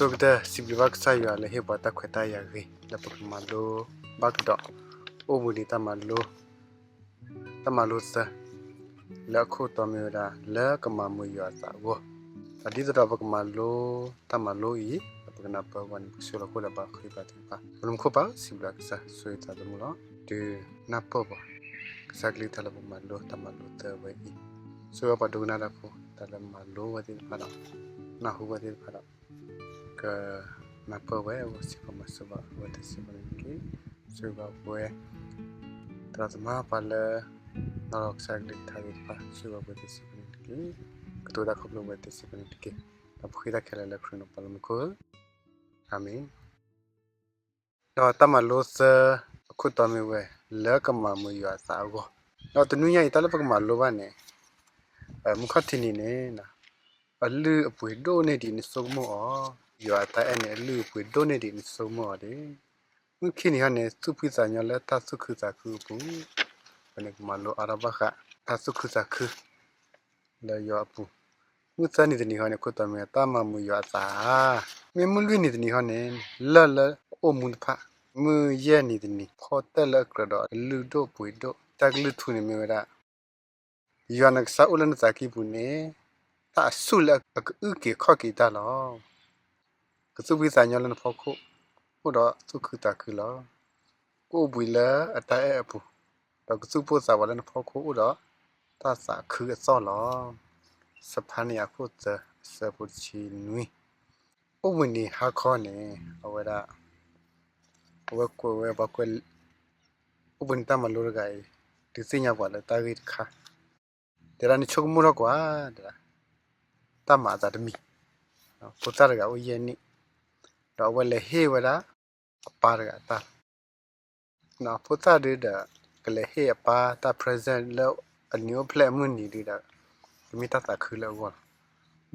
ဆိကတၢၢ် စံးဘျုးဘၣ်ကစၢ်ယွၤလၢဟ့ၣ်ပှၤတၢ်ခွဲးတၢ်ယာ်ဂ့ၤ လၢပကမၤလိဘၣ်ကဒီး အိၣ်ဘှံးနံၤတၢ်မၤလိ တၢ်မၤလိသၢ လၢအခိၣ်တီမ့ၢ်ဝဲဒၣ် လၢကမၤမုာ်ယွၤအသးအဂီၢ်, ဒီးဒ်သိးဒီးပကမၤလိတၢ်မၤလိအံၤ ဒီးပကနၢ်ပၢၢ်အဂီၢ်န့ၣ် ပကဆှၢလီၤခိၣ်ဒီးဘါဃုာ်ပှၤသ့ၣ်တဖၣ် ပကမူခိၣ်ပၢ် စံးဘျုးကစၢ်ဆိၣ်ဂ့ၤသးသမူလီၤ. တုၤနၢ်ပၢၢ်ပှၤ ကစၢ်ကလုၢ်ကထါလၢပမၤလိတၢ်မၤလိသၢဝဲအံၤ, ဆိၣ်ဂ့ၤပှၤဒိကနၣ်တၢ်ဖိ တၢ်လၢမၤလိဝဲသ့ၣ်တဖၣ်ဒီး နၢ်ဟူဝဲသ့ၣ်တဖၣ်ဒီး ကနၢ်ပၢၢ်ဝဲအဂီၢ်စ့ၢ်ကီး မၤစၢၤဘၣ်အဝဲသ့ၣ်စ့ၢ်ကီးန့ၣ်တက့ၢ်. ဆိၣ်ဂ့ၤဘၣ်ပဝဲ သရၣ်သမါပှၤလၢ နီၢ်ကစၢ်ကလုၢ်ကထါသ့ၣ်တဖၣ် ဆိၣ်ဂ့ၤဘၣ်ပဝဲသ့ၣ်စ့ၢ်ကီးန့ၣ်တက့ၢ်. ကတိၤတၢ်ခီဖျိဝဲသ့ၣ်စ့ၢ်ကီးန့ၣ်တက့ၢ်. ဒီးပဃ့တၢ်ခဲလၢာ်လၢခရံာ်နီၢ်ပၢ်လၢမူခိၣ်ဧၢ, အၤမ့ၣ်. ဒီးတၢ်မၤလိသၢ အခိၣ်တီမ့ၢ်ဝဲ လၢကမၤမုာ်ယွၤအသးအဂီၢ်, ဒီးတနွံညါအံၤ တၢ်လၢပကမၤလိဘၣ်န့ၣ် မုၢ်ခီၣ်ထံးနံၤန့ၣ် အလုၢ်အပှ့ၤဒိၣ်န့ၢ်ဒံးနဆိကမိၣ်အီၤ, ယွၤအတၢ်အဲၣ်န့ၣ် အလုၢ်အပှ့ၤဒိၣ်န့ၢ်ဒံးနဆိကမိၣ်အီၤတက့ၢ်. မုၢ်ခံနံၤဟီန့ၣ် သူၣ်ဖှံသးညီလၢတၢ်သူၣ်ခုသးခုအပူၤ, ပန့ၣ်ကမၤလိအါထီၣ်ဘၣ်ဃး တၢ်သူၣ်ခုသးခု လၢယွၤအပူၤ, မုၢ်သၢနံၤတနံၤဟီန့ၣ် ခိၣ်တီမ့ၢ်တၢ်မၤမုာ်ယွၤအသးဧါ, မ့ၢ်မုၢ်လွံၢ်နံၤတနံၤဟီန့ၣ် လၢၢ်လၢအအိၣ်မူတဖၣ်, မုၢ်ယဲၢ်နံၤတနံၤ ဖီတၢၣ်လၢအကြၢးဒီးအလုၢ်ဒိၣ်ပှ့ၤဒိၣ်, တၢ်ကလုၢ်ထူန့ၣ်မ့ၢ်ဝဲဒၣ် ယွၤနကစၢ်အိၣ်လၢနသးကံၢ်ပူၤန့ၣ် တၢ်အဆူၣ်လၢအကအုၣ်က့ၤခီၣ်က့ၤတၢ်လီၤ. ကသူၣ်ဖှံသးညီလၢနဖီခိၣ် အိၣ်ဒီးသူၣ်ခုသးခုလီၤ. ကအိၣ်ဘှံးလၢအတၢ်အဲၣ်အပူၤ, ဒီးကသူၣ်ပိၢ်သးဝးလၢနဖီခိၣ်အိၣ်ဒီးတၢ်သးခုအသီၣ်လီၤ. စဖါနယၤခိၣ်သၢ အဆၢဖိတဆံနွံ. အိၣ်ဘှံးနံၤဟါခီန့ၣ် အဝဲဒၣ် အဝဲကွဲးဝဲပှၤကွဲး အိၣ်ဘှံးနံၤတၢ်မၤလိတဂၤအံၤ ဒုးသ့ၣ်ညါပှၤလၢတၢ်ဂ့ၢ်တခါ, တဲဒၣ်နဆိကမိၣ်ထီၣ်ကွၢ် တဲဒၣ် တၢ်မၤအသးတမံၤ, ဖိသၣ်တဂၤအိၣ်ယဲၢ်နံၣ်, ဒီးအဝဲလဲၤဟ့ၣ်ဝဲဒၣ် အပၢ်တဂၤတၢ်လီၤ. ဖိသၣ်ဒုဒီး ကလဲၤဟ့ၣ်အပၢ်တၢ် present လၢအနံၤအိၣ်ဖျဲၣ်အမုၢ်နံၤဒုဒီး ကမ့ၢ်တၢ်သးခုလၢအဂီၢ်လီၤ.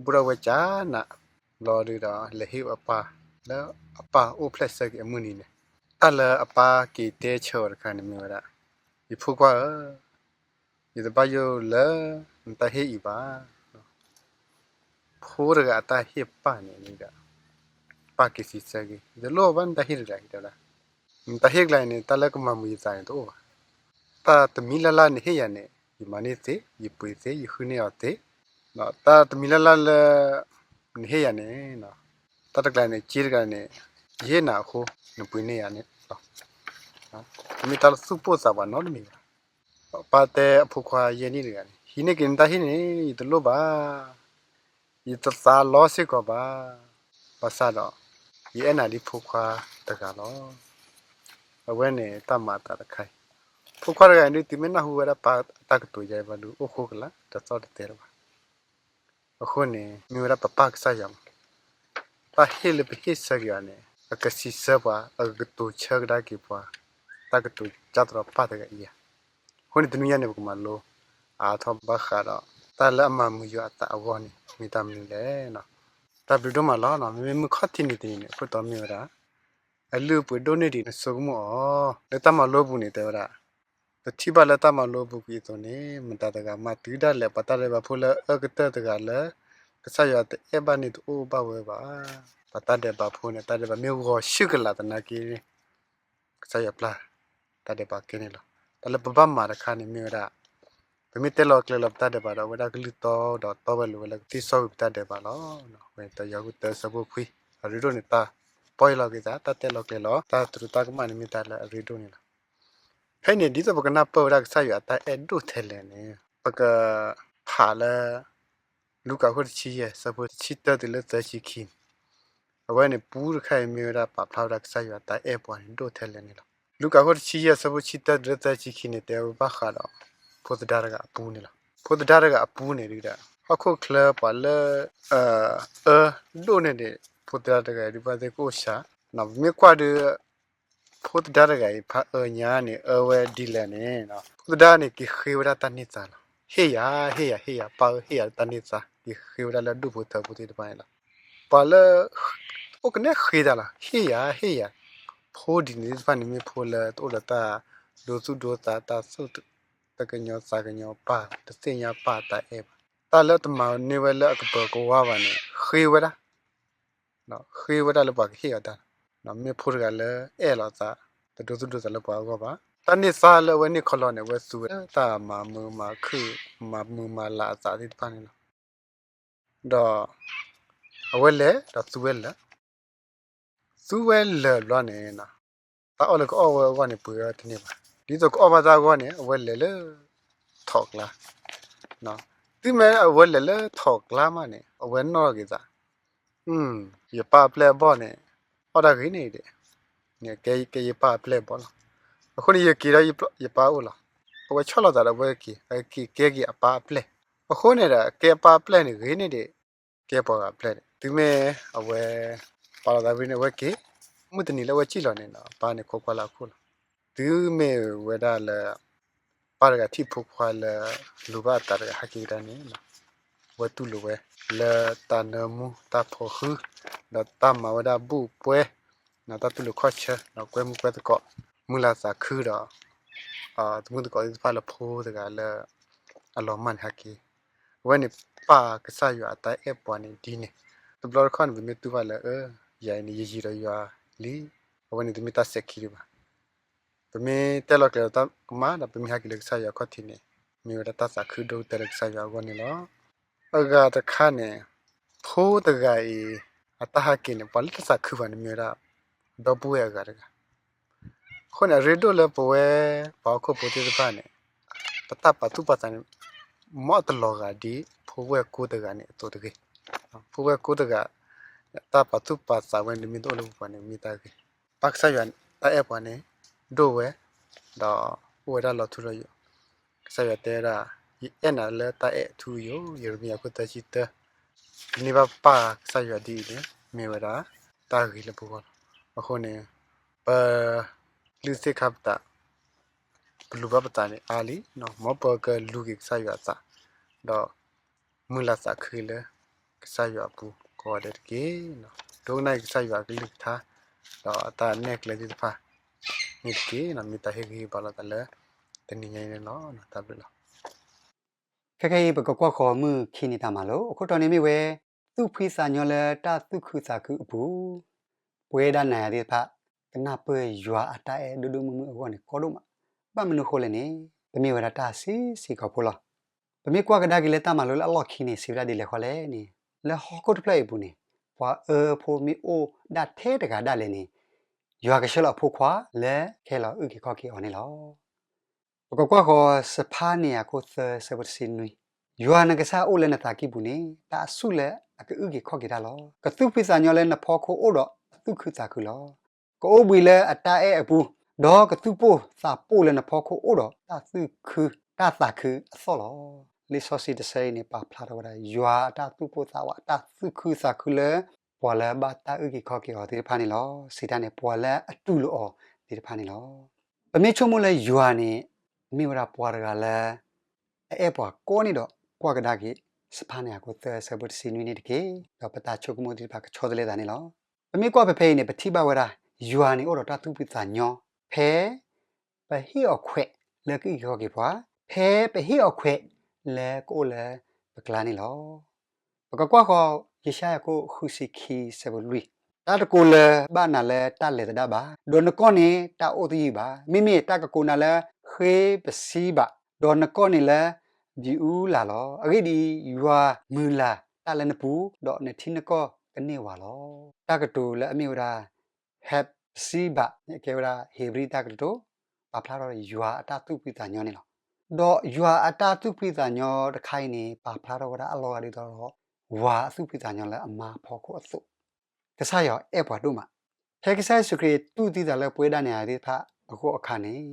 ဘူးထီၣ်ဝဲကနး ဘျီဒုဒီး လဲၤဟ့ၣ်အပၢ် လၢအပၢ်အိၣ်ဖျဲၣ်ဆၢက့ၤအမုၢ်နံၤန့ၣ်, တၢ်လၢအပၢ်က့ၤတဲဆၢအီၤတခါန့ၣ်မ့ၢ်ဝဲဒၣ်, ယဖိခွါဧၢ, ယတဘၣ်ယိၣ်လၢနတၢ်ဟ့ၣ်အံၤဘၣ်. ဖိတဂၤအတၢ်ဟ့ၣ်ပၢ်န့ၣ်ဒီး ပၢ်က့ၤစံးဆၢက့ၤ ယတလိၣ်ဘၣ်နတၢ်ဟ့ၣ်တဂၤအံၤတဲဝဲဒၣ်, နတၢ်ဟ့ၣ်ကျါအံၤန့ၣ် တၢ်လၢကမၤမုာ်ယသးန့ၣ်တအိၣ်ဘၣ်. တၢ်တမံၤလၢ်လၢ်နဟ့ၣ်ယၤန့ၣ် ယမၤန့ၢ်သ့, ယပှ့ၤသ့, ယဃုန့ၢ်အီၤသ့, ဒီးတၢ်တမံၤလၢ်လၢ်လၢ နဟ့ၣ်ယၤန့ၣ် တၢ်တကျါန့ၣ် စ့တကျါန့ၣ် ယဟ့ၣ်နၤအဃိ နပှ့ၤန့ၢ်ယၤန့ၣ်လီၤ. တမ့ၢ်တၢ်လၢသူၣ်ပိၢ်သးဝးနီတမံၤဘၣ်. ပၢ်တဲအဖိခွါယဲၢ်နံၣ်တဂၤန့ၣ် ဟံးန့ၢ်က့ၤနတၢ်ဟ့ၣ်န့ၣ် ယတလိၣ်ဘၣ်, ယတသးလီစ့ၢ်ကီးဘၣ်. ဘၣ်ဆၣ်ဒီး ယအဲၣ်နၤဒ်ဖိခွါတဂၤလီၤ. အဝဲန့ၣ်တၢ်မၤအသးတခါအံၤ, ဖိခွါတဂၤအံၤဒုး တုၤမ့ၢ်နၢ်ဟူဝဲဒၣ်ပၢ်အတၢ်ကတိၤယါဘၣ်ဒုး အိၣ်ဃိကလာ် တသီၣ်တတဲလၢၤဘၣ်. အဃိန့ၣ် မ့ၢ်ဝဲဒၣ်ပပၢ်ကစၢ်ယွၤမး, တၢ်ဟ့ၣ်လၢပဟ့ၣ်ဆၢက့ၤအီၤန့ၣ် အကစံးဆၢပှၤ, အကကတိၤဆၢကဒါက့ၤပှၤ, တၢ်ကတိၤကၢ်သရီပၢ်တဂၤအံၤဧါ. အဃိန့ၣ် တနွံညါန့ၣ် ပကမၤလိအါထီၣ်ဘၣ်ဃးဒီး တၢ်လၢအမၤမုာ်ယွၤအသးအဂီၢ်န့ၣ် မ့ၢ်တၢ်မနုၤလဲၣ်. တၢ်ဘျုးဒိၣ်မးလီၤ. မ့မ့ၢ်မုၢ်ခီၣ်ထံးနံၤတနံၤန့ၣ် အခိၣ်တီမ့ၢ်ဝဲဒၣ် အလုၢ်အပှ့ၤဒိၣ်န့ၢ်ဒံးနဆိကမိၣ်အီၤ, လၢတၢ်မၤလိပူၤန့ၣ်တဲဝဲဒၣ်, ပထံၣ်ဘၣ်လၢတၢ်မၤလိပူၤကွံာ်အသိးန့ၣ် မတၤတဂၤမၤတုၤဒၣ်လဲာ် ပှၤတၢ်ဒဲးဘးဖိလၢအအၢကတၢၢ်တဂၤလၢ ကစၢ်ယွၤတအဲၣ်ဘၣ်န့ၣ်တအိၣ်ဘၣ်ဝဲဘၣ်. ပှၤတၢ်ဒဲးဘးဖိန့ၣ် တၢ်ဒဲးဘးမ့ၢ်ဂီၤဆူၣ်ကလာ်သနာ်က့ ကစၢ်ယွၤပျၢ် တၢ်ဒဲးဘးကဲန့ၣ်လီၤ. တၢ်လၢပဘၣ်မၤတခါန့ၣ်မ့ၢ်ဝဲဒၣ် ပမ့ၢ်တဲလီၤကျဲၤလီၤပတၢ်ဒဲးဘးဒီး အဝဲဒၣ်ကလုၢ်တီဒီးတီဝဲလိၤဝဲလၢကသ့စီကွံာ်ပတၢ်ဒဲးဘးလီၤ. ဝဲတယီၤဂုၢ်တၢ်ဆၢဖိခွံ အရ့ဒိၣ်န့ၣ် တၢ်ပီၢ်ယၢ်လီၤက့ၤသး တၢ်တဲလီၤကျဲၤလီၤ တၢ်တရူးတၢ်ကမၣ်န့ၣ်မ့ၢ်တၢ်လၢအရ့ဒိၣ်န့ၣ်လီၤ. ဖဲအံၤန့ၣ် ဒ်သိးပကနၢ်ပၢၢ်ဝဲဒၣ်ကစၢ်ယွၤအတၢ်အဲၣ်ဒိၣ်ထဲလဲၣ်န့ၣ် ပကဖးလၢ လူၤကၣ်ခိၣ်တဆံယဲၢ် ဆၢဖိတဆံတၢတုၤလၢသၢဆံခံန့ၣ်, အဝဲန့ၣ်ပူတခါအံၤမ့ၢ်ဝဲဒၣ်ပာ်ဖျါဝဲဒၣ်ကစၢ်ယွၤအတၢ်အဲၣ်ပှၤန့ၣ်ဒိၣ်ထဲလဲၣ်န့ၣ်လီၤ. လူၤကၣ်ခိၣ်တဆံယဲၢ် ဆၢဖိတဆံတၢတုၤလၢသၢဆံခံန့ၣ် တဲဝဲဘၣ်ဃးဒီး ဖိသဒါတဂၤအပူန့ၣ်လီၤ. ဖိသဒါတဂၤအပူန့ၣ်ဒုးဒီး ဟီၣ်ခိၣ်ချၢပှၤလၢ အၢဒိၣ်န့ၢ်ဒံး ဖိသဒါတဂၤအံၤဒုး ဘၣ်သ့ၣ်ကအိၣ်စှၤ, ပမ့ၢ်ကွၢ်ဒုး ဖိသဒါတဂၤအံၤ ဖးအၢညါန့ၣ် အၢဝဲဒ်လဲၣ်န့ၣ်, ဖိသဒါန့ၣ် က့ၤဃ့ဝဲဒၣ်တၢ်န့ၢ်သါလီၤ. ဟ့ၣ်ယၤ ဟ့ၣ်ယၤ ဟ့ၣ်ယၤ ပၢ်ဧၢ ဟ့ၣ်ယၤတၢ်န့ၢ်သါ, က့ၤဃ့ဝဲဒၣ်လၢဒူၣ်ဖိထၢဖိသ့ၣ်တဖၣ်န့ၣ်လီၤ. ပှၤလၢ အိၣ်ကနဲဃ့တၢ်လီၤ. ဟ့ၣ်ယၤ ဟ့ၣ်ယၤ, ဖိဒ်န့ၣ်သ့ၣ်တဖၣ်န့ၣ် မ့ၢ်ဖိလၢတအိၣ်ဒီးတၢ်ဒိသူၣ်ဒိသး တၢ်သူၣ်တကညီၤသးကညီၤပၢ် တသ့ၣ်ညါပၢ်တၢ်အဲၣ်ဘၣ်. တၢ်လၢတမၤန့ၢ်ဝဲလၢအကပၢၤကဝါဘၣ်န့ၣ် ဃ့ဝဲဒၣ် ဃ့ဝဲဒၣ်လၢပှၤကဟ့ၣ်အီၤတၢ်, မ့ၢ်ဖိတဂၤလၢအဲၣ်လီၤသး, တဒိသူၣ်ဒိသးလၢပှၤအဂီၢ်ဘၣ်. တၢ်န့ၢ်သါလၢအဝဲန့ၢ်ခီလီၤန့ၣ် အဝဲသူဝဲတၢ်မၤမုာ်မၤခုၣ်, မၤမုာ်မၤလၤအသးသ့ၣ်တဖၣ်န့ၣ်လီၤ. ဒီးအဝဲလဲၤဒီးသူဝဲလၢာ်, သူဝဲလၢာ်ဘျီန့ၣ်, တၢ်အီၣ်လၢကအီၣ်ဝဲအဂီၢ်န့ၣ် ပှ့ၤဝဲတန့ၢ်ဘၣ်. ဒ်သိးကအီၣ်ဘၣ်တၢ်အဂီၢ်န့ၣ် အဝဲလဲၤလၢ ထိးကျါ, တုၤမ့ၢ်အဝဲလဲၤလၢထိးကျါမးန့ၣ် အဝဲနီၣ်က့ၤသး, ယပၢ်အပျဲၢ်အဘီၣ်န့ၣ် အီၣ်တၢ်ဂ့ၤန့ၣ်ဒီး, ကဲယပၢ်အပျဲၢ်အဘီၣ်လီၤ. အဃိန့ၣ် ယက့ၤဒီးယပၢ်အအိၣ်လီၤ. အဝဲဆီၣ်လီၤသးဒီးအဝဲက့ၤ, က့ၤကဲက့ၤအပၢ်အပျဲၢ်. အဃိန့ၣ်ဒီး ကဲပၢ်အပျဲၢ်န့ၣ်ဂ့ၤန့ၣ်ဒီး ကဲပှၤဂၤအပျဲၢ်န့ၣ် တုၤမ့ၢ်အဝဲ ပာ်လီၤသးဝံၤန့ၣ် အဝဲက့ၤ, မုၢ်တနံၤလၢအဝဲစံၣ်လီၤန့ၣ် အပၢ်န့ၣ်ခိးကွၢ်လၢအခိၣ်လီၤ. တုၤမ့ၢ်ဝဲဒၣ်လၢ ပၢ်တဂၤထံၣ်ဖိခွါလၢ လူၤဘၣ်အသးတဂၤဟဲက့ၤကဒါန့ၣ်, အဝဲတူၢ်လိာ်ဝဲ လၢတၢ်နၢမူတၢ်ဖိဃု, ဒီးတၢ်မၤဝဲဒၣ်ဘူၣ်ပွဲ, တၢ်တူၢ်လိာ်ခီၣ်ဆၢ, ဒီးကွဲမုာ်ကွဲသကိး, မုာ်လၤသးခုဒီး သမုၣ်သကိးသ့ၣ်တဖၣ်လၢဖိတဂၤလၢ အလီၤမၢ်န့ၣ်ဟဲက့ၤ. အဝဲန့ၣ်ပာ်ကစၢ်ယွၤအတၢ်အဲၣ်ပှၤန့ၣ်ဒ်န့ၣ်, တဘျီတခီၣ်န့ၣ် ပမ့ၢ်တူၢ်ဘၣ်လၢ ယၤအံၤန့ၣ် ယယံၤဒီးယွၤလံ, အဝဲန့ၣ်တမ့ၢ်တၢ်စဲၤခံဒံးဘၣ်. ပမ့ၢ်တဲလီၤကျဲၤဒီးတၢ်ကမၣ်ဒီး ပမ့ၢ်ဟဲက့ၤလၢကစၢ်ယွၤအခီၣ်ထံးန့ၣ် မ့ၢ်ဝဲဒၣ်တၢ်သးခုဒိၣ်ကတၢၢ်လၢကစၢ်ယွၤအဂီၢ်န့ၣ်လီၤ. အဂၤတခါန့ၣ် ဖိတဂၤအံၤ အတၢ်ဟဲက့ၤန့ၣ် ပှၤလၢတသးခုဘၣ်န့ၣ် မ့ၢ်ဝဲဒၣ် ဒီပုၢ်ဝဲၢ်အဂၤတဂၤ. အဃိန့ၣ် အရ့ဒိၣ်လၢပဝဲ ပှၤဟီၣ်ခိၣ်ဖိသ့ၣ်တဖၣ်န့ၣ် ပတၢ်ပာ်သူၣ်ပာ်သးန့ၣ် မ်အတလီၤဂာ်ဒ် ဖိဝဲၢ်ကိတဂၤန့ၣ်အသိးတဂ့ၤ. ဖိဝဲၢ်ကိတဂၤ တၢ်ပာ်သူၣ်ပာ်သးဝဲန့ၣ် မ့ၢ်တအိၣ်လၢပပှၤန့ၣ် မ့ၢ်တၢ်ဂ့ၤ. ပၢ်ကစၢ်ယွၤတၢ်အဲၣ်ပှၤန့ၣ် ဒိၣ်ဝဲ, ဒီးအိၣ်ဝဲဒၣ်လီၤထူလီၤယိာ်. ကစၢ်ယွၤတဲဝဲဒၣ်, ယအဲၣ်နၤလၢတၢ်အဲၣ်အထူအယိာ်, ယံးရမံယၤခိၣ်သၢဆံတၢ. ပန့ၢ်ဘၣ်ပၢ်ကစၢ်ယွၤဒ်အံၤန့ၣ် မ့ၢ်ဝဲဒၣ်တၢ်ဂ့ၤလၢပဂီၢ်လီၤ. အဃိန့ၣ် ပ လုၢ်သ့ၣ်ခါပသး, ပလူၤဘၣ်ပသးန့ၣ်အါလံ, မ်ပကလူၤက့ၤကစၢ်ယွၤအသး, ဒီးမုာ်လၤသးခုလၢကစၢ်ယွၤအပူၤကိးဂၤဒဲးတက့ၢ်. ဒိကနၣ်အံၤကစၢ်ယွၤအကလုၢ်ကထါ ဒီးအတၢ်နဲၣ်ကျဲသ့ၣ်တဖၣ်န့ၣ်တက့ၢ်. မ့ၢ်တၢ်ဟ့ၣ်ဂံၢ်ဟ့ၣ်ဘါလိာ်သးလၢတနံၤညါအံၤန့ၣ်လီၤ. တၢ်ဘျုးလီၤ. ခဲခဲအံၤ ပကကွၢ်ဃီၤမုၢ်ခံနံၤတၢ်မၤလိ, အခိၣ်တီန့ၣ်မ့ၢ်ဝဲ သူၣ်ဖှံသးညီလၢတၢ်သူၣ်ခုသးခုအပူၤ. ပဝဲဒၣ်နၤယၤသ့ၣ်တဖၣ် ကနၢ်ပၢၢ်ယွၤအတၢ်အဲၣ်ဒိၣ်ဒိၣ်မုၢ်မုၢ်အဂီၢ်န့ၣ် ကီဒိၣ်မး. ဘၣ်မနုၤအဃိလဲၣ်န့ၣ် ပမ့ၢ်ဝဲဒၣ်တၢ်စံးစ့ၢ်ကီးဖိလီၤ. ပမ့ၢ်ကွၢ်ကဒါက့ၤလၢတၢ်မၤလိလၢအလီၢ်ခံန့ၣ် စံးဝဲဒၣ်ဒ်လဲၣ်ဃီလဲၣ်န့ၣ်, လၢဟီၣ်ခိၣ်တဖျၢၣ်အံၤအပူၤန့ၣ် ပှၤအၢဖိမ့ၢ်အိၣ်ဒၣ်ထဲတဂၤဒၣ်လဲာ်န့ၣ် ယွၤကဆှၢလီၤအဖိခွါလၢကဟဲလီၤအုၣ်က့ၤခီၣ်က့ၤအီၤန့ၣ်လီၤ. ပကကွၢ်ဃီၤ စဖါနယၤခိၣ်သၢဆၢဖိတဆံနွံ, ယွၤနကစၢ်အိၣ်လၢနသးကံၢ်ပူၤန့ၣ် တၢ်အဆူၣ်လၢအကအုၣ်က့ၤခီၣ်က့ၤတၢ်လီၤ. ကသူၣ်ဖှံသးညီလၢနဖီခိၣ်အိၣ်ဒီးအသူၣ်ခုသးခုလီၤ. ကအိၣ်ဘှံးလၢအတၢ်အဲၣ်အပူၤ, ဒီးကသူၣ်ပိၢ်သးပိၢ်လၢနဖီခိၣ်အိၣ်ဒီးတၢ်သူၣ်ခုတၢ်သးခုအသီၣ်လီၤ. လံာ်စီဆှံတဆၢအံၤန့ၣ် ပာ်ဖျါထီၣ်ဝဲဒၣ် ယွၤအတၢ်သူၣ်ပိၢ်သးဝး အတၢ်သူၣ်ခုသးခုလၢ ပှၤလၢဘၣ်တၢ်အုၣ်က့ၤခီၣ်က့ၤအီၤသ့ၣ်တဖၣ်န့ၣ်လီၤ. စံးတၢ်န့ၣ် ပှၤလၢအတူၢ်လိာ်အီၤသ့ၣ်တဖၣ်န့ၣ်လီၤ. ပမ့ၢ်ဆိကမိၣ်လၢယွၤန့ၣ် မ့ၢ်ဝဲဒၣ်ပှၤတဂၤလၢ အအဲၣ်ပှၤကိးန့ၣ်ဒီး ကွၢ်ကဒါက့ၤ စဖါနယၤခိၣ်သၢဆၢဖိတဆံနွံန့ၣ်တက့ၢ်. ဒီးပတၢ်ဆိကမိၣ်သ့ၣ်တဖၣ်ကဆီတလဲသးန့ၣ်လီၤ. ပမ့ၢ်ကွၢ်ဖဲဖဲအံၤန့ၣ် ပထံၣ်ဘၣ်ဝဲဒၣ် ယွၤန့ၣ်အိၣ်ဒီးတၢ်သူၣ်ဖှံသးညီ ဖဲ ပဟ့ၣ်အီၤခွဲးလၢကအုၣ်က့ၤခီၣ်က့ၤပှၤ, ဖဲပဟ့ၣ်အီၤခွဲးလၢကအိၣ်လၢပကျါန့ၣ်လီၤ. ပကကွၢ်ဃီၤ ယၡါယၤခိၣ်ဃုဆံခံဆၢဖိလွံၢ်, တၢ်တကိးလၢၤဘၣ်နၤလၢတၢ်လဲၤသဒၣ်ဘၣ်, ဒီးနကီၢ်န့ၣ်တၢ်အိၣ်သယုၢ်ဘၣ်. မ့မ့ၢ်တၢ်ကကိးနၤလၢဃ့ပစံဘး, ဒီးနကီၢ်န့ၣ်လၢဘံအူလးလီၤ. အဂ့ၢ်ဒ်အံၤ, ယွၤမုာ်လၤတၢ်လၢနပူၤ, ဒီးနထံနကီၢ်ကန့ၢ်ဝၤလီၤ. တၢ်ကတိၤလၢအမ့ၢ်ဝဲဒၣ် ဟဲပစံဘးန့ၣ် ကဲဝဲဒၣ်ဧ့ၤဘြံၤတၢ်ကတိၤ, ပာ်ဖျါထီၣ်ယွၤအတၢ်သူၣ်ဖှံသးညီန့ၣ်လီၤ. ဒီးယွၤအတၢ်သူၣ်ဖှံသးညီတခါအံၤန့ၣ် ပာ်ဖျါထီၣ်ဝဲဒၣ်အလီၤဂာ်ဒ်သိးဒီး ဝၤအသူၣ်ဖှံသးညီလၢအမါဖီခိၣ်အသိး, ကစၢ်ယွၤအဲၣ်ပှၤဒိၣ်မး. ဖဲကစၢ်ယ့ၣ်ၡူးခရံာ်တူၢ်သံသးလၢပဝဲဒၣ်နၤယၤသ့ၣ်တဖၣ်အဃိအခါန့ၣ်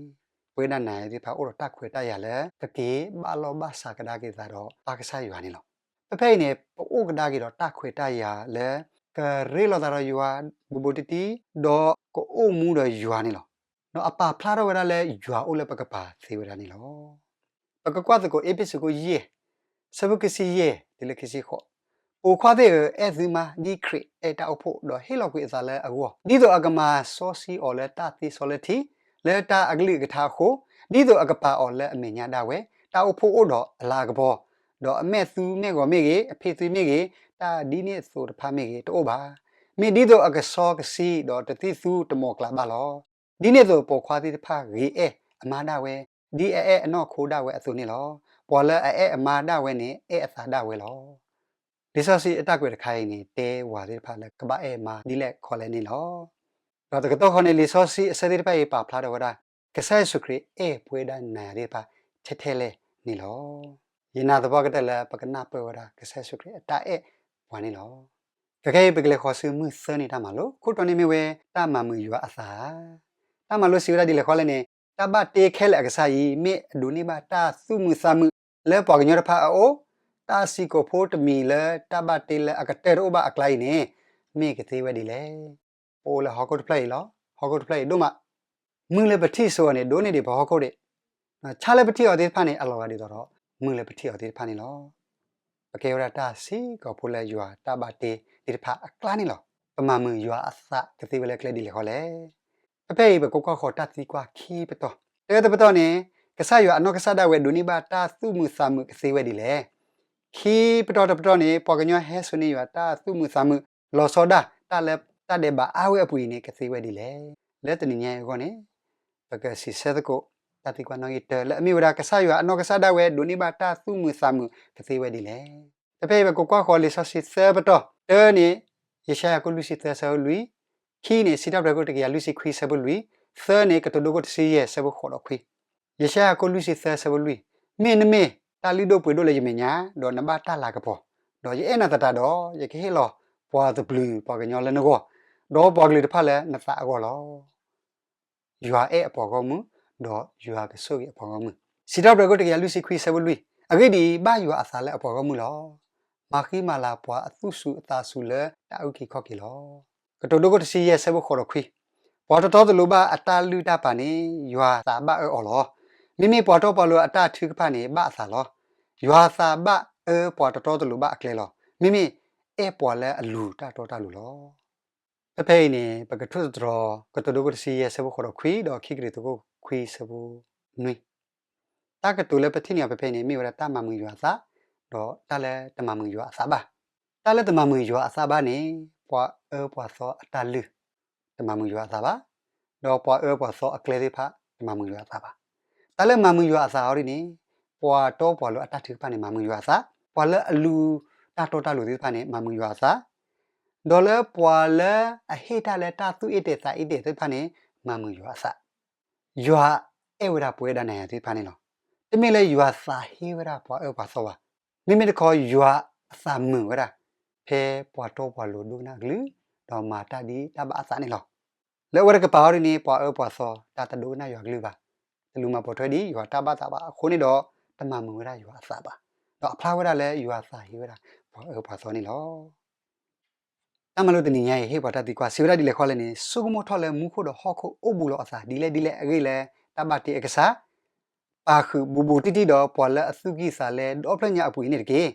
ပဝဲဒၣ်နၤယၤသ့ၣ်တဖၣ်အိၣ်ဒီးတၢ်ခွဲးတၢ်ယာ်လၢ ကက့ၤဘၣ်လီၢ်ဘၣ်စးကဒါက့ၤသးဒီးပၢ်ကစၢ်ယွၤန့ၣ်လီၤ. ဖဲဖဲအံၤန့ၣ် ပအိၣ်ကဒါက့ၤဒီးတၢ်ခွဲးတၢ်ယာ်လၢ ကရ့လိာ်သးဒီးယွၤဘူးဘူးတံၢ်တံၢ်, ဒီးကအိၣ်မူဒီးယွၤန့ၣ်လီၤ. ဒီးအပာ်ဖျါထီၣ်ဝဲဒၣ်လၢယွၤအိၣ်လၢပကပၤသ့ဝဲဒၣ်န့ၣ်လီၤ. ပကကွၢ်သကိးအ့းဖ့းစူးခိၣ်ယဲၢ် ဆၢဖိခံဆံယဲၢ်တုၤလၢခံဆံဃိး, ပိာ်ခွါသ့ၣ်ဧၢ, အဲၣ်သုမါဒ်ခရံာ်အဲၣ်တၢ်အိၣ်ဖှိၣ် ဒီးဟ့ၣ်လီၤကွံာ်အသးလၢအဂီၢ်, ဒ်သိးအကမၤစီဆှံအီၤလၢတၢ်သ့စီလၢထံ, လၢတၢ်အကလုၢ်အကထါအဃိ, ဒ်သိးအကပာ်အီၤလၢအမဲာ်ညါဒၣ်ဝဲ, တၢ်အိၣ်ဖှိၣ်အိၣ်ဒီးအလၤအကပီၤ, ဒီးအမဲာ်သုမဲာ်ဂီၤမ့ၢ်ဂ့ၤ, အဖ့ၣ်သုမ့ၢ်ဂ့ၤ, တၢ်ဒ်န့ၣ်အသိးတဖၣ်မ့ၢ်ဂ့ၤ တအိၣ်ဘၣ်. မ့ၢ်ဒ်သိးအကစီကဆှံဒီးတသံၣ်သူတမီၤကျၢ်ဘၣ်လီၤ. ဒ်န့ၣ်အသိးပိာ်ခွါသ့ၣ်တဖၣ်ဂ့ၤအဲၣ်အမါဒၣ်ဝဲ, ဒ်အအဲၣ်အနီၢ်ခိဒၣ်ဝဲအသိးန့ၣ်လီၤ. ပှၤလၢအအဲၣ်အမါဒၣ်ဝဲန့ၣ် အဲၣ်အသးဒၣ်ဝဲလီၤ. လံာ်စီဆှံအတၢ်ကွဲးတခါအံၤန့ၣ် တဲဝၤသ့ၣ်တဖၣ်လၢကဘၣ်အဲၣ်မါဒ်လဲၣ်ခီလဲၣ်န့ၣ်လီၤ. ဒီးတကတီၢ်ဃီန့ၣ် လံာ်စီဆှံအဆၢသ့ၣ်တဖၣ်အံၤ ပာ်ဖျါထီၣ်ဝဲဒၣ် ကစၢ်ယ့ၣ်ၡူးခရံာ်အဲၣ်ပဝဲဒၣ်နၤယၤသ့ၣ်တဖၣ်ထဲထဲလဲၣ်န့ၣ်လီၤ. ယနာ်သပှၢ်ကတၢၢ်လၢပကနၢ်ပၢၢ်ဝဲဒၣ် ကစၢ်ယ့ၣ်ၡူးခရံာ်အတၢ်အဲၣ်ပှၤန့ၣ်လီၤ. ခဲကနံၣ်အံၤပကလဲၤဃီၤဆူမုၢ်သၢနံၤတၢ်မၤလိ, ခိၣ်တီန့ၣ်မ့ၢ်ဝဲတၢ်မၤမုာ်ယွၤအသးဧါ. တၢ်မၤလိစံးဝဲဒၣ်ဒ်လဲၣ်ဃီလဲၣ်န့ၣ်, တၢ်ဘၣ်တ့ခဲလၢာ်အကစၢ်အံၤ မ့ၢ်အဒိးန့ၢ်ဘၣ်တၢ်သူၣ်မုာ်သးမုာ် လၢပှၤကညီတဖၣ်အအိၣ်, တၢ်စံးကိာ်ဖိတမံၤလၢတၢ်ဘၣ်တ့လၢအကတၢၢ်တအိၣ်ဘၣ်အကျါအံၤန့ၣ် မ့ၢ်ကသ့ဝဲဒ်လဲၣ်. ပအိၣ်လၢဟီၣ်ခိၣ်တဖျၢၣ်အံၤလီၤ. ဟီၣ်ခိၣ်တဖျၢၣ်အံၤဒိၣ်မး, မုၢ်လၢပထံၣ်စိအီၤန့ၣ် ဒိၣ်န့ၢ်ဒံးပဟီၣ်ခိၣ်ဒံး, ဆၣ်လၢပထံၣ်အီၤသ့ၣ်တဖၣ်န့ၣ် အလီၤဂာ်ဒ်သိးဒီး မုၢ်လၢပထံၣ်အီၤသ့ၣ်တဖၣ်န့ၣ်လီၤ. ပကဲဝဲဒၣ်တၢ်စံးကိာ်ဖိလၢယွၤတၢ်ဘၣ်တ့သ့ၣ်တဖၣ်အကျါန့ၣ်လီၤ. ပမၤမုာ်ယွၤအသးကသ့ဝဲလၢကျဲဒ်လဲၣ်ဃီလဲၣ်. ဖဲဖဲအံၤပကကွၢ်ဃီၤတၢ်သံကွၢ်ခံပတီၢ်, တၢတပတီၢ်န့ၣ်, ကစၢ်ယွၤအနီၢ်ကစၢ်ဒၣ်ဝဲဒိးန့ၢ်ဘၣ်တၢ်သူၣ်မုာ်သးမုာ်ကသ့ဝဲဒ်လဲၣ်. ခံပတီၢ်တပတီၢ်န့ၣ် ပှၤကညီဟဲစိာ်န့ၢ်ယွၤတၢ်သူၣ်မုာ်သးမုာ် လီၤဆီဒၣ်တၢ်လၢတၢ်ဒဲးဘးအါဝဲအပူၤအံၤန့ၣ် ကသ့ဝဲဒ်လဲၣ်. လၢတနံၤညါအံၤအဂီၢ်န့ၣ် ပကစံးဆၢသကိး တၢ်သံကွၢ်နီၣ်ဂံၢ်တၢလၢအမ့ၢ်ဝဲဒၣ် ကစၢ်ယွၤအနီၢ်ကစၢ်ဒၣ်ဝဲဒိးန့ၢ်ဘၣ်တၢ်သူၣ်မုာ်သးမုာ်ကသ့ဝဲဒ်လဲၣ်. ဖဲဖဲအံၤပကကွၢ်ဃီၤလံာ်စီဆှံသၢပတီၢ်, တၢန့ၣ် ယၡါယၤခိၣ်လွံၢ်ဆံသၢဆၢဖိလွံၢ်, ခံန့ၣ် စံးထီၣ်ပတြၢၤခိၣ်တကယၤလွံၢ်ဆံခွံဆၢဖိလွံၢ်, သၢန့ၣ် ကတိၤဒိခိၣ်တဆံယဲၢ်ဆၢဖိဃိးဒီးခွံ. ယၡါယၤခိၣ်လွံၢ်ဆံသၢဆၢဖိလွံၢ်, မ့ၢ်နမ့ၢ်တၢ်လုၢ်ဒိၣ်ပှ့ၤဒိၣ်လၢယမဲာ်ညါ, ဒီးနဘၣ်တၢ်လၤကပီၤ, ဒီးယအဲၣ်နၤသတးဒီး ယကဟ့ၣ်လီၤပှၤသဘျုးပှၤကညီလၢနဂီၢ်, ဒီးပှၤကလုာ်တဖၣ်လၢနသးအဂီၢ်လီၤ. ယွၤအဲၣ်အပှၤဂီၢ်မုၢ်, ဒီးယွၤကဆိၣ်ဂ့ၤအပှၤဂီၢ်မုၢ်. စံးထီၣ်ပတြၢၤခိၣ်တကယၤလွံၢ်ဆံခွံဆၢဖိလွံၢ်, အဂ့ၢ်ဒ်အံၤ, ဘၣ်ယွၤအသးလၢအပှၤဂီၢ်မုၢ်လီၤ. မၤဃံမၤလၤပှၤအသူၣ်စူၤအသးစူၤလၢတၢ်အုၣ်က့ၤခီၣ်က့ၤလီၤ. ကတိၤဒိခိၣ်တဆံယဲၢ်ဆၢဖိဃိးဒီးခွံ, ပှၤတတီတလိၤဘၣ်အတၢ်လုၢ်တၢ်ပာ်န့ၣ် ယွၤသးဘၣ်အၢအီၤလီၤ. မ့မ့ၢ်ပှၤတီပှၤလိၤအတၢ်ထုကဖၣ်န့ၣ် ဘၣ်အသးလီၤ. ယွၤသးဘၣ်အၢပှၤတတီတလိၤဘၣ်အကျဲလီၤ. မ့မ့ၢ်အဲၣ်ပှၤလၢအလူၤတၢ်တီတၢ်လိၤလီၤ. ဖဲဖဲအံၤန့ၣ် ပကထိၣ်သတြီၤ ကတိၤဒိခိၣ်တဆံယဲၢ်ဆၢဖိဃိးဒီးခွံ ဒီးခံကရံၣ်သူးခိၣ်ခွံဆၢဖိနွံ. တၢ်ကတိၤလၢပထံၣ်န့ၢ်အီၤဖဲဖဲအံၤန့ၣ် မ့ၢ်ဝဲဒၣ်တၢ်မၤမုာ်ယွၤအသး, ဒီးတၢ်လၢတမၤမုာ်ယွၤအသးဘၣ်. တၢ်လၢတမၤမုာ်ယွၤအသးဘၣ်န့ၣ် ပှၤအၢပှၤသီအတၢ်လုၢ် တမၤမုာ်ယွၤအသးဘၣ်, ဒီးပှၤအၢပှၤသီအကျဲသ့ၣ်တဖၣ် တမၤမုာ်ယွၤအသးဘၣ်. တၢ်လၢမၤမုာ်ယွၤအသးအီၤဒ်န့ၣ် ပှၤတီပှၤလိၤအတၢ်ထုကဖၣ်န့ၣ် မၤမုာ်ယွၤအသး, ပှၤလၢအလူၤတၢ်တီတၢ်လိၤသ့ၣ်တဖၣ်န့ၣ် မၤမုာ်ယွၤအသး, ဒီးလၢပှၤလၢအဟ့ၣ်တၢ်လၢတၢ်သူၣ်အ့ၣ်တဲာ်သးအ့ၣ်တဲာ်သ့ၣ်တဖၣ်န့ၣ် မၤမုာ်ယွၤအသး. ယွၤအဲၣ်ဝဲဒၣ်ပဝဲဒၣ်နၤယၤသ့ၣ်တဖၣ်န့ၣ်လီၤ. တမ့ၢ်လၢယွၤသးဟ့ဝဲဒၣ်ပှၤအၢပှၤသီဘၣ်. မ့မ့ၢ်တခီ ယွၤအသးမုာ်ဝဲဒၣ် ဖဲပှၤတီပှၤလိၤဒိကနၣ်အကလုၢ်, ဒီးမၤတၢ်ဒ်တၢ်ဘၣ်အသးန့ၣ်လီၤ. လၢအဝဲတကပၤအီၤဒ်န့ၣ် ပှၤအၢပှၤသီ တၢ်တဒိကနၣ်ယွၤကလုၢ်ဘၣ်, တလူၤမၤပိာ်ထွဲဒ်ယွၤတၢ်ဘၣ်သးဘၣ်အဃိန့ၣ်ဒီး တမၤမုာ်ဝဲဒၣ်ယွၤအသးဘၣ်. ဒီးအဖျါဝဲဒၣ်လၢယွၤသးဟ့ဝဲဒၣ် ပှၤအၢပှၤသီန့ၣ်လီၤ. တၢ်မၤလိတနံၤညါအံၤ ဟ့ၣ်ပှၤတၢ်သံကွၢ် စံးဝဲဒၣ်ဒ်လဲၣ်ဃီလဲၣ်န့ၣ်, ဆိကမိၣ်ထီၣ်လၢမူခိၣ်ဒီးဟီၣ်ခိၣ်အိၣ်ဘူးလီၤအသး ဒ်လဲၣ်ဒ်လဲၣ်အဂ့ၢ်လၢ တၢ်ဘၣ်တ့အကစၢ် ပာ်ဃုာ်ဘူးဘူးတံၢ်တံၢ်ဒီးပှၤလၢအသူၣ်ကံၢ်သးလဲဒီဖျၢၣ်ညါအပူၤအံၤန့ၣ်တက့ၢ်.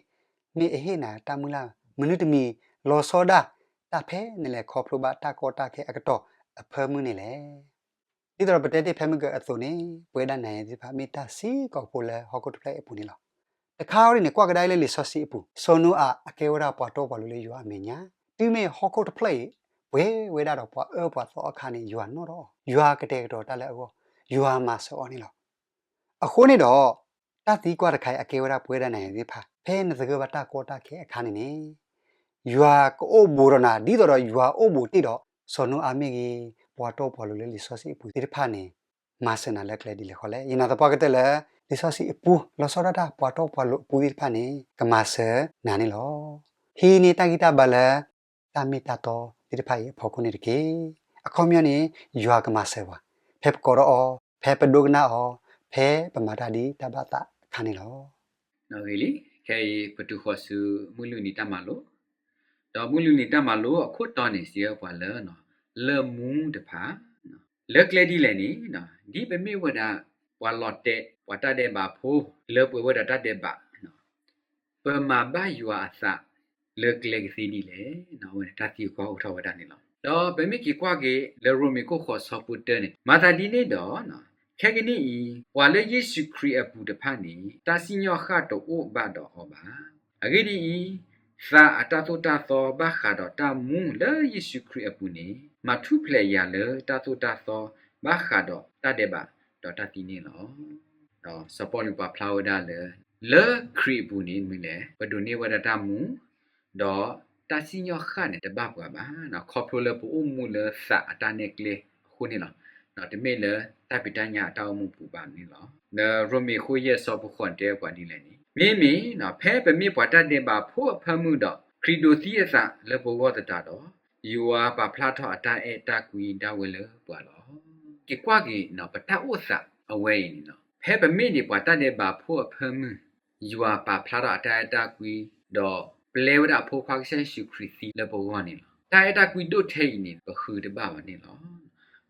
မ့ၢ်အဟ့ၣ်နၤတၢ်မုၢ်လၢ်မနုၤတမံၤ လီၤဆီဒၣ် တၢ်ဖဲနလဲၤခီဖျိဘၣ်တၢ်ကီတၢ်ခဲအကတီၢ်အဖၢမုၢ်န့ၣ်လဲၣ်. ဒ်သိးဒီးပတဲတ့ၢ်ဖဲမုၢ်ကၢအသိးန့ၣ် ပဝဲဒၣ်နၤယၤသ့ၣ်တဖၣ် မ့ၢ်တၢ်စံးကိာ်ဖိလၢဟီၣ်ခိၣ်တဖျၢၣ်အံၤအပူၤန့ၣ်လီၤ. တခါအံၤန့ၣ် ကွၢ်ကဒါအံၤလၢလံာ်စီဆှံအပူၤ, စီၤနိအၤအကဲဝဲဒၣ်ပှၤတီပှၤလိၤလၢယွၤအမဲာ်ညါ, တုၤမ့ၢ်ဟီၣ်ခိၣ်တဖျၢၣ်အံၤ ပှဲၤဝဲဒၣ်ဒီးပှၤအၢပှၤသီအခါန့ၣ် ယွၤနီၣ်ထီၣ်အီၤ, ယွၤကတဲာ်ကတီၤတၢ်လၢအဂီၢ်, ယွၤမၤစၢၤအီၤန့ၣ်လီၤ. အဃိန့ၣ်ဒီး တၢ်သံကွၢ်တခါအံၤ အကဲဝဲဒၣ်ပဝဲဒၣ်နၤယၤသ့ၣ်တဖၣ် ဖဲနသဂၢၢ်ဘၣ်တၢ်ကီတၢ်ခဲအခါန့ၣ်န့ၣ် ယွၤကအိၣ်ဘူးဒီးနၤ ဒ်သိးဒီးယွၤအိၣ်ဘူးတ့ၢ်ဒီး စီၤနိအၤမ့ၢ်ဂ့ၤ, ပှၤတီပှၤလိၤလၢလံာ်စီဆှံအပူၤသ့ၣ်တဖၣ်န့ၣ် မၤစၢၤနၤလၢကျဲဒ်လဲၣ်ဃီလဲၣ်. ယနာ်သပှၢ်ကတၢၢ်လၢ လံာ်စီဆှံအပူၤ လီၤဆီဒၣ်တၢ်ပှၤတီပှၤလိၤအပူၤသ့ၣ်တဖၣ်န့ၣ် ကမၤစၢၤနၤန့ၣ်လီၤ. ဟံးန့ၢ်တၢ်ဂံၢ်တၢ်ဘါလၢ တၢ်မ့ၢ်တၢ်တီသ့ၣ်တဖၣ်အံၤအဖီခိၣ်န့ၣ်တက့ၢ်. အခီပညီန့ၣ် ယွၤကမၤစၢၤပှၤ ဖဲပကိးထီၣ်အီၤ, ဖဲပဒိကနၣ်အီၤ, ဖဲပမၤတၢ်ဒ်တၢ်ဘၣ်သးအခါန့ၣ်လီၤ. ဂ့ၤလံ, ခဲအံၤပတုၤဃီၤဆူမုၢ်လွံၢ်နံၤတၢ်မၤလိ, ဒီးမုၢ်လွံၢ်နံၤတၢ်မၤလိအခိၣ်တီန့ၣ် စံးဝဲပှၤလၢ လၢမူတဖၣ် လၢကျဲဒ်လဲၣ်န့ၣ်, ဒ်ပမ့ၢ်ဝဲဒၣ် ပှၤလီၤတဲာ် ပှၤတၢ်ဒဲးဘးဖိ လၢပှဲၤဝဲဒၣ်တၢ်ဒဲးဘး ပမၤဘၣ်ယွၤအသး လၢကျဲကသ့ဒ်လဲၣ်. အဝဲန့ၣ်တၢ်သံကွၢ်အိၣ်ထီၣ်ဝဲဒၣ်န့ၣ်လီၤ. ဒီးပမ့ၢ်က့ၤကွၢ်က့ၤလၢရိမ့ၤခိၣ်ဃိးဆၢဖိတၢန့ၣ်, မၤသးဒ်န့ၣ်ဒီး ခဲကနံၣ်အံၤ ပှၤလၢယ့ၣ်ၡူးခရံာ်အပူၤတဖၣ်န့ၣ် တၢ်စံၣ်ညီၣ်ဃၣ်တအိၣ်ဘၣ်ဒီးအီၤဘၣ်. အဂ့ၢ်ဒ်အံၤ, သးအတၢ်သိၣ်တၢ်သီဘၣ်ဃးဒီးတၢ်မူလၢယ့ၣ်ၡူးခရံာ်အပူၤန့ၣ် မၤထူၣ်ဖျဲးယၤလၢတၢ်သိၣ်တၢ်သီဘၣ်ဃးဒီးတၢ်ဒဲးဘးဒီးတၢ်သံန့ၣ်လီၤ. ဒီးစီၤပီလူးပာ်ဖျါဝဲဒၣ်လၢ လၢခရံာ်အပူၤန့ၣ်မနုၤလဲၣ် ပဒိးန့ၢ်ဝဲဒၣ်တၢ်မူ ဒီးတၢ်စံၣ်ညီၣ်ဃၣ်န့ၣ်တဘၣ်ပှၤဘၣ်, ခီဖျိလၢပအိၣ်မူလၢသးအတၢ်နဲၣ်ကျဲအဃိန့ၣ်လီၤ. တမ့ၢ်လၢတၢ်ဖံးတၢ်ညၣ်အတၢ်အိၣ်မူပူၤဘၣ်န့ၣ်လီၤ. လၢရိမ့ၤခိၣ်ယဲၢ်ဆၢဖိဃိးတဲပှၤဒ်လဲၣ်န့ၣ်, မ့မ့ၢ် ဖဲပမ့ၢ်ပှၤတၢ်ဒဲးဘးဖိအဖၢမုၢ်ဒီး ခရံာ်ဒိးသံအသးလၢပဂီၢ်သတးဒီး ယွၤပာ်ဖျါထီၣ်အတၢ်အဲၣ်တၢ်ကွံဒၣ်ဝဲလၢပှၤလီၤ. က့ၤကွၢ်က့ၤ ပတၢ်အိၣ်သးအဝဲအံၤန့ၣ်လီၤ. ဖဲပမ့ၢ်ဒံးပှၤတၢ်ဒဲးဘးဖိအဖၢမုၢ် ယွၤပာ်ဖျါထီၣ်အတၢ်အဲၣ်တၢ်ကွံ ဒီးပျဲဝဲဒၣ်အဖိခွါကစၢ်ယ့ၣ်ၡူးခရံာ်သံလၢပဂီၢ်န့ၣ်လီၤ. တၢ်အဲၣ်တၢ်ကွံဒိၣ်ထဲအံၤန့ၣ် ပဃုတဘၣ်ဘၣ်န့ၣ်လီၤ.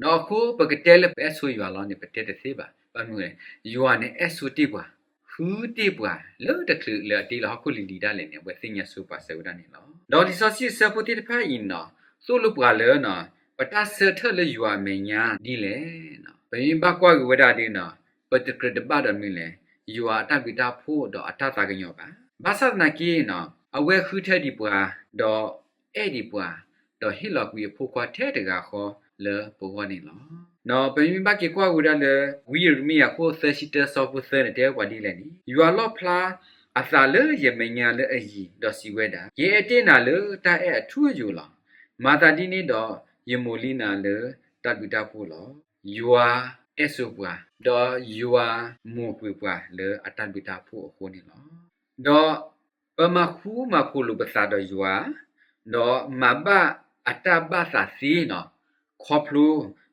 ဒီးအဃိပကတဲလၢပအဲၣ်ဆိယွၤလီၤန့ၣ် ပတဲတသ့ဘၣ်. ဘၣ်မနုၤလဲၣ်, ယွၤန့ၣ်အဲၣ်ဆိတ့ၢ်ပှၤ, ဃုတ့ၢ်ပှၤလၢတချုးလၢအတ့လီၤဟီၣ်ခိၣ်လံၤလံၤဒၣ်လဲာ်န့ၣ် အဝဲသ့ၣ်ညါဆိပာ်စၢၤဝဲဒၣ်န့ၣ်လီၤ. ဒီးလံာ်စီဆှံအဆၢဖိသ့ၣ်တဖၣ်အံၤန့ၣ် သိၣ်လိပှၤလၢ ပတၢ်ဆၢထၢၣ်လၢယွၤအမဲာ်ညါဒ်လဲၣ်. ပမ့ၢ်ဘၣ်ကွၢ်က့ၤဝဲဒၣ်ဒီး ပတကြၢးတဘၣ်ဒီးမနုၤလဲၣ်, ယွၤအတၢ်ဘျုးတၢ်ဖှိၣ်ဒီးအတၢ်သးကညီၤဘၣ်. ဘၣ်ဆၣ်သနာ်က့ အဝဲဃုထၢဒံးပှၤ, ဒီးအဲၣ်ဒံးပှၤ, ဒီးဟ့ၣ်လီၤကွံာ်အဖိခွါထဲတဂၤဃီလၢပဂီၢ်န့ၣ်လီၤ. ပမ့ၢ်ဘၣ်က့ၤကွၢ်က့ၤဝဲဒၣ်လၢ ဝံယံးရမံယၤခိၣ်သၢဆံတၢဆၢဖိသၢန့ၣ် တဲပှၤဒ်လဲၣ်န့ၣ်, ယွၤလီၣ်ဖျါအသးလၢယမဲာ်ညါလၢအယံၤ ဒီးစံးဝဲဒၣ်, ယအဲၣ်တ့ၢ်နၤလၢတၢ်အဲၣ်အထူအယိာ်လီၤ. မၤသးဒ်န့ၣ်ဒီး ယမိၢ်လံနၤလၢတၢ်ဘျုးတၢ်ဖှိၣ်လီၤ. ယွၤအဲၣ်ဆိပှၤ, ဒီးယွၤမိၢ်ကွံာ်ပှၤလၢအတၢ်ဘျုးတၢ်ဖှိၣ်အဃိန့ၣ်လီၤ. ဒီးပမၤဃူမၤဖိးလိာ်ပသးဒီးယွၤ, ဒီးမၤဘၣ်အတၢ်ဘၣ်သးသ့န့ၣ်, ခီဖျိ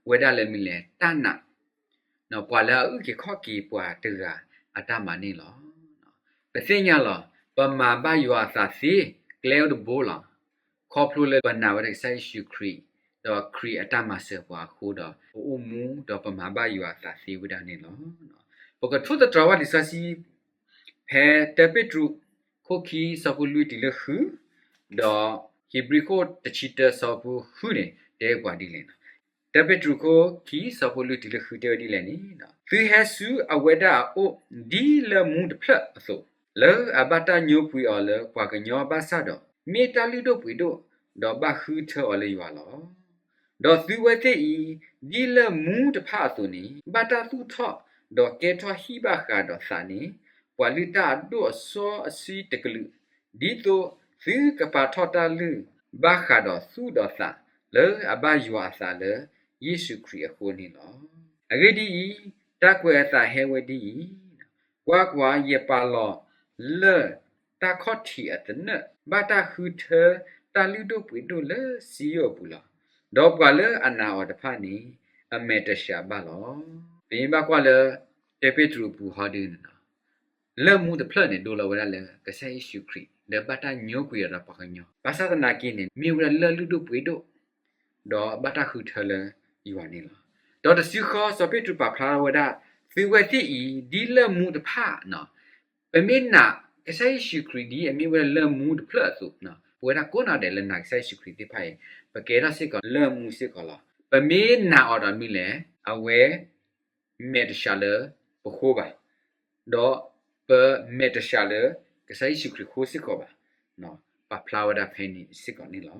ဝဲဒၣ်လၢမနုၤလဲၣ်, တၢ်နာ် ပှၤလၢအအုၣ်က့ၤခီၣ်က့ၤပှၤတဂၤအတၢ်မၤန့ၣ်လီၤ. ပသ့ၣ်ညါလီၤ, ပမၤဘၣ်ယွၤအသးသ့ ကျဲအိၣ်တဘိလီၤ. ခီဖျိလၢပနာ်ဝဲဒၣ်ကစၢ်ယ့ၣ်ၡူးခရံာ်, ဒီးခရံာ်အတၢ်မၤစၢၤပှၤအဃိဒီး ပအိၣ်မူဒီးပမၤဘၣ်ယွၤအသးသ့ဝဲဒၣ်န့ၣ်လီၤ. ပကထိၣ်သတြီၤဘၣ်လံာ်စီဆှံ ဖဲတၢပ့းတရူး ခိၣ်ခံဆၢဖိလွံၢ်တုၤလၢဃု, ဒီးဟ့းဘြံၤခိၣ်တဆံတၢဆၢဖိဃုန့ၣ် တဲပှၤဒ်လဲၣ်န့ၣ်. တၢပ့းတရူးခိၣ်ခံဆၢဖိလွံၢ်တုၤလၢဃုတဲဝဲဒ်လဲၣ်န့ၣ်, သုဟဲဆူအဝဲဒၣ်အအိၣ်ဒ်လၢမူတဖျၢၣ်အသိး, လၢအဘၣ်တၢ်ညိကွံာ်အီၤလၢပှၤကညီဘၣ်ဆၣ်ဒီး, မ့ၢ်တၢ်လုၢ်ဒိၣ်ပှ့ၤဒိၣ်, ဒီးဘၣ်ဃုထၢအီၤလၢယွၤလီၤ. ဒီးသုဝဲသ့ၣ်အံၤ, ဒ်လၢမူတဖၣ်အသိးန့ၣ်, ဘၣ်တၢ်သူၣ်ထီၣ်, ဒီးကဲထီၣ်ဟံၣ်ဘၣ်ဃးဒီးသးန့ၣ်, ပှၤလုၢ်တၢ်အဒိၣ်အစီအဆှံတကလုာ်, ဒ်သိးသုကပာ်ထီၣ်တၢ်လုၢ်ဘၣ်ဃးဒီးသူၣ်ဒီးသး, လၢအဘၣ်ယွၤအသးလၢယ့ၣ်ၡူးခရံာ်အဃိန့ၣ်လီၤ. အဂ့ၢ်ဒ်အံၤ, တၢ်ကွဲးအသးဟဲဝဲဒ်အံၤ, ကွၢ်ကွၢ်, ယပာ်လီၤလၢ တၢ်ခီၣ်ထံးအသနၢၣ်, ဘၣ်တၢ်ဃုထၢတၢ်လုၢ်ဒိၣ်ပှ့ၤဒိၣ်လၢစံယိၣ်အပူၤလီၤ. ဒီးပှၤလၢအနာ်အီၤတဖၣ်န့ၣ်, အမဲာ်တဆှးဘၣ်လီၤ. ပမ့ၢ်ဘၣ်ကွၢ်လၢ တၢပ့းတရူးအပူၤဟီဒုန့ၣ်လီၤ. လၢမူတဖျၢၣ်န့ၣ် ဒိလီၤဝဲဒၣ်လၢကစၢ်ယ့ၣ်ၡူးခရံာ် လၢဘၣ်တၢ်ညိကွံာ်အီၤဒီးပှၤကညီ, ဘၣ်ဆၣ်သနာ်က့န့ၣ် မ့ၢ်ဝဲဒၣ်လၢလုၢ်ဒိၣ်ပှ့ၤဒိၣ် ဒီးဘၣ်တၢ်ဃုထၢလၢယွၤန့ၣ်လီၤ. ဒီးတစုဃီစီၤပ့းတရူးပာ်ဖျါဝဲဒၣ်, သုဝဲသ့ၣ်အံၤ ဒ်လၢမူတဖၣ်န့ၣ်, ပမ့ၢ်နာ်ကစၢ်ယ့ၣ်ၡူးခရံာ်ဒ် အမ့ၢ်ဝဲဒၣ်လၢမူတဖျၢၣ်အသိး, ပဝဲဒၣ်ကိးနီၢ်ဒဲးလၢနာ်ကစၢ်ယ့ၣ်ၡူးခရံာ်သ့ၣ်တဖၣ်အံၤ, ပကဲထီၣ်စ့ၢ်ကီးလၢမူစ့ၢ်ကီးလီၤ. ပမ့ၢ်နာ်အီၤဒီးမနုၤလဲၣ်, အဝဲ မဲာ်တဆှးလၢပဃိဘၣ်, ဒီးပမဲာ်တဆှးလၢကစၢ်ယ့ၣ်ၡူးခရံာ်ဃိစ့ၢ်ကီးဘၣ်, ပာ်ဖျါဝဲဒၣ်ဖဲန့ၣ်စ့ၢ်ကီးန့ၣ်လီၤ.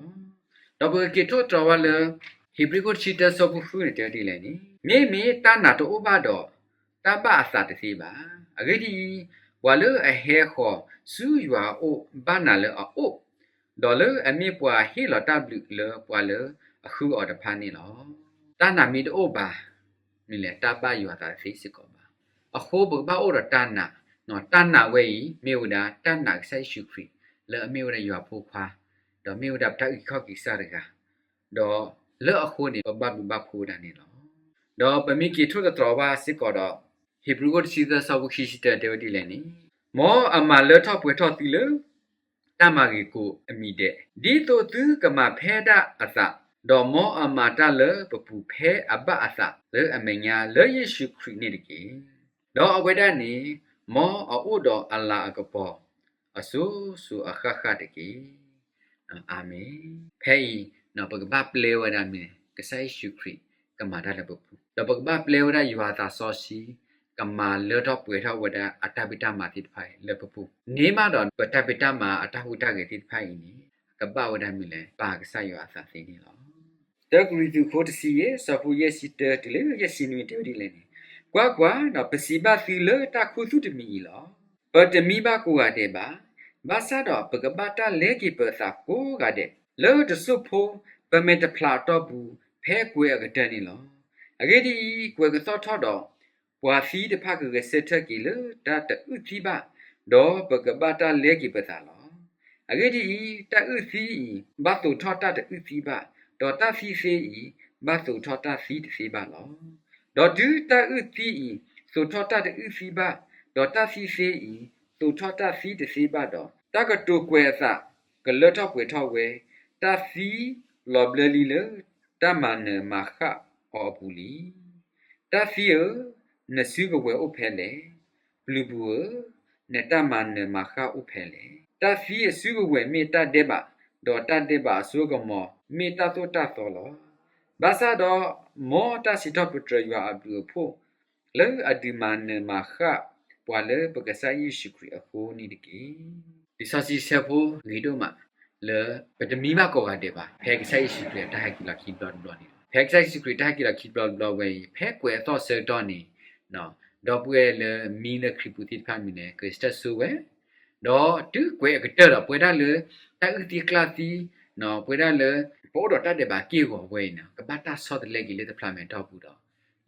ဒီးပကက့ၤထိၣ်သတြီၤဝဲလၢ ဧ့ၤဘြံၤခိၣ်တဆံတၢဆၢဖိဃုန့ၣ် တဲဒ်လဲၣ်န့ၣ်, မ့မ့ၢ်တၢ်နာ်တအိၣ်ဘၣ်ဒီး တၢ်ဘၣ်အသးတသ့ဘၣ်. အဂ့ၢ်ဒ်အံၤ, ပှၤလၢအဟဲဃီၤဆူယွၤအအိၣ်ဘၣ်နာ်လၢအအိၣ်, ဒီးလၢအမ့ၢ်ပှၤဟ့ၣ်လီၤတၢ်ဘျုးလၢပှၤလၢအဃုအီၤတဖၣ်န့ၣ်လီၤ. တၢ်နာ်မ့ၢ်တအိၣ်ဘၣ် မ့ၢ်လဲၣ် တၢ်ဘၣ်ယွၤအသးတသ့စ့ၢ်ကီးဘၣ်. အဃိပကဘၣ်အိၣ်ဒီးတၢ်နာ်, တၢ်နာ်ဝဲအံၤ မ့ၢ်ဝဲဒၣ်တၢ်နာ်ကစၢ်ယ့ၣ်ၡူးခရံာ် လၢအမ့ၢ်ဝဲဒၣ်ယွၤဖိခွါ, ဒီးမ့ၢ်ဝဲဒၣ်ပတၢ်အုၣ်က့ၤခီၣ်က့ၤကစၢ်တဂၤ, ဒီးလၢအဃိန့ၣ် ပဘၣ်ဘျုးဘၣ်ဖှိၣ်ဝဲဒၣ်န့ၣ်လီၤ. ဒီးပမ့ၢ်က့ၤထိၣ်သတြီၤဘၣ်စ့ၢ်ကီးဒီး ဧ့ၤဘြံၤခိၣ်တဆံသၢဆၢဖိခံဆံတၢတဲဝဲဒ်လဲၣ်န့ၣ်, မ်အမၤလၢထီၣ်ပှဲၤထီၣ်သုလၢ တၢ်မၤဂ့ၤကိးအမံၤဒဲး, ဒ်သိးသုကမၤဖဲဒၣ်အသး, ဒီးမ်အမၤတၢ်လၢပပူၤဖဲအဘၣ်အသးလၢအမဲာ်ညါလၢယ့ၣ်ၡူးခရံာ်န့ၣ်တက့ၢ်. ဒီးအဝဲဒၣ်န့ၣ် မ်အအိၣ်ဒီးအလၤအကပီၤ အစိၤစိၤအဃၣ်ဃၣ်တက့ၢ်. အၤမ့ၣ်. ဖဲအံၤ ပကဘၣ်ပျဲဝဲဒၣ်မ့ၢ် ကစၢ်ယ့ၣ်ၡူးခရံာ်ကမၤတၢ်လၢပပူၤ, ဒီးပကဘၣ်ပျဲဝဲဒၣ်ယွၤအသးစီဆှံ ကမၤလၢထီၣ်ပှဲၤထီၣ်ဝဲဒၣ်အတၢ်ဖံးတၢ်မၤသ့ၣ်တဖၣ်အံၤလၢပပူၤ, န့ၢ်မးဒီးပတၢ်ဖံးတၢ်မၤအတၢ်ဟူးတၢ်ဂဲၤသ့ၣ်တဖၣ်အံၤန့ၣ် ကဘၣ်ဝဲဒၣ်မနုၤလဲၣ်, ပၢ်ကစၢ်ယွၤအသးသ့န့ၣ်လီၤ. တၢကရံၣ်သူး အခိၣ်တဆံယဲၢ် အဆၢဖိယဲၢ်ဆံတၢတုၤလၢယဲၢ်ဆံနွံ တဲဝဲဒ်လဲၣ်န့ၣ်, ကွၢ်ကွၢ်, ပစံးဘၣ်သုလၢတၢ်ခူသူၣ်တမံၤအံၤလီၤ. ပတမံဘၣ်ကိးဂၤဒဲးဘၣ်. ဘၣ်ဆၣ်ဒီးပကဘၣ်တၢ်လဲက့ၤပသးကိးဂၤဒဲး လၢတစိၢ်ဖိ ပမဲာ်တဖျးအတီၢ်ပူၤ ဖဲကွဲၤအကတၢၢ်န့ၣ်လီၤ. အဂ့ၢ်ဒ်အံၤ, ကွဲၤကသီၣ်ထီၣ်ဒီး ပှၤသံတဖၣ်ကဂဲၤဆၢထၢၣ်က့ၤလၢတၢ်တအုၣ်သံဘၣ်, ဒီးပကဘၣ်တၢ်လဲက့ၤပသးလီၤ. အဂ့ၢ်ဒ်အံၤ, တၢ်အုၣ်သံအံၤ ဘၣ်သိးထီၣ်တၢ်တအုၣ်သံဘၣ်, ဒီးတၢ်သံသ့အံၤ ဘၣ်သိးထီၣ်တၢ်သံတသ့ဘၣ်လီၤ. ဒီးတုၤတၢ်အုၣ်သံအံၤ သိးထီၣ်တၢ်တအုၣ်သံဘၣ်, ဒီးတၢ်သံသ့အံၤ သိးထီၣ်တၢ်သံတသ့ဘၣ်ဒီး, တၢ်ကတိၤကွဲးအသး ကလၢထီၣ်ပှဲၤထီၣ်ဝဲ, တၢ်သံလီၤဘျၢလံလၢ တၢ်မၤနၢၤမၤဃၣ်အီၤအပူၤလံ. တၢ်သံဧၢ, နစုကဝဲၤအိၣ်ဖဲလဲၣ်. ပျုၤပူၤဧၢ, နတၢ်မၤနၢၤမၤဃၣ်အိၣ်ဖဲလဲၣ်. တၢ်သံအစုကဝဲၤမ့ၢ်တၢ်ဒဲးဘး, ဒီးတၢ်ဒဲးဘးအစိကမီၤမ့ၢ်တၢ်သိၣ်တၢ်သီလီၤ. ဘၣ်ဆၣ်ဒီးမ်တၢ်စံးထီၣ်ပတြၢၤယွၤအဘျုးအဖှိၣ် လၢအဒုးမၤနၢၤမၤဃၣ်ပှၤလၢပကစၢ်ယ့ၣ်ၡူးခရံာ်အဃိန့ၣ်တက့ၢ်. လံာ်စီဆှံအဆၢဖိဂ့ၤဒိၣ်မး လၢပတမံဘၣ်ကိးဂၤဒဲးဘၣ် ဖဲကစၢ်ယ့ၣ်ၡူးခရံာ်အတၢ်ဟဲက့ၤလီၤခံဘျီတဘျီန့ၣ်လီၤ. ဖဲကစၢ်ယ့ၣ်ၡူးခရံာ်အတၢ်ဟဲက့ၤလီၤခံဘျီတဘျီဝဲအံၤ ဖဲကွဲၤအသီၣ်ဆၢကတီၢ်န့ၣ် ဒီပုၢ်ဝဲၢ်လၢမံလၢခရံာ်ပူၤသ့ၣ်တဖၣ်မနုၤလဲၣ် ကဂဲၤဆၢထၢၣ်ဆိဝဲ, ဒီးတုၤကွဲၤအကတၢၢ်ဒီး ပဝဲဒၣ်လၢ တၢ်အုၣ်သံကျၢ်သံ, ပဝဲဒၣ်လၢ ပအိၣ်ဒီးတၢ်ဒဲးဘးက့ၢ်ဂီၤဝဲအံၤန့ၣ် ကဘၣ်တၢ်ဆီတလဲက့ၤလၢတဖျးမဲာ်တီၢ်ပူၤဒီး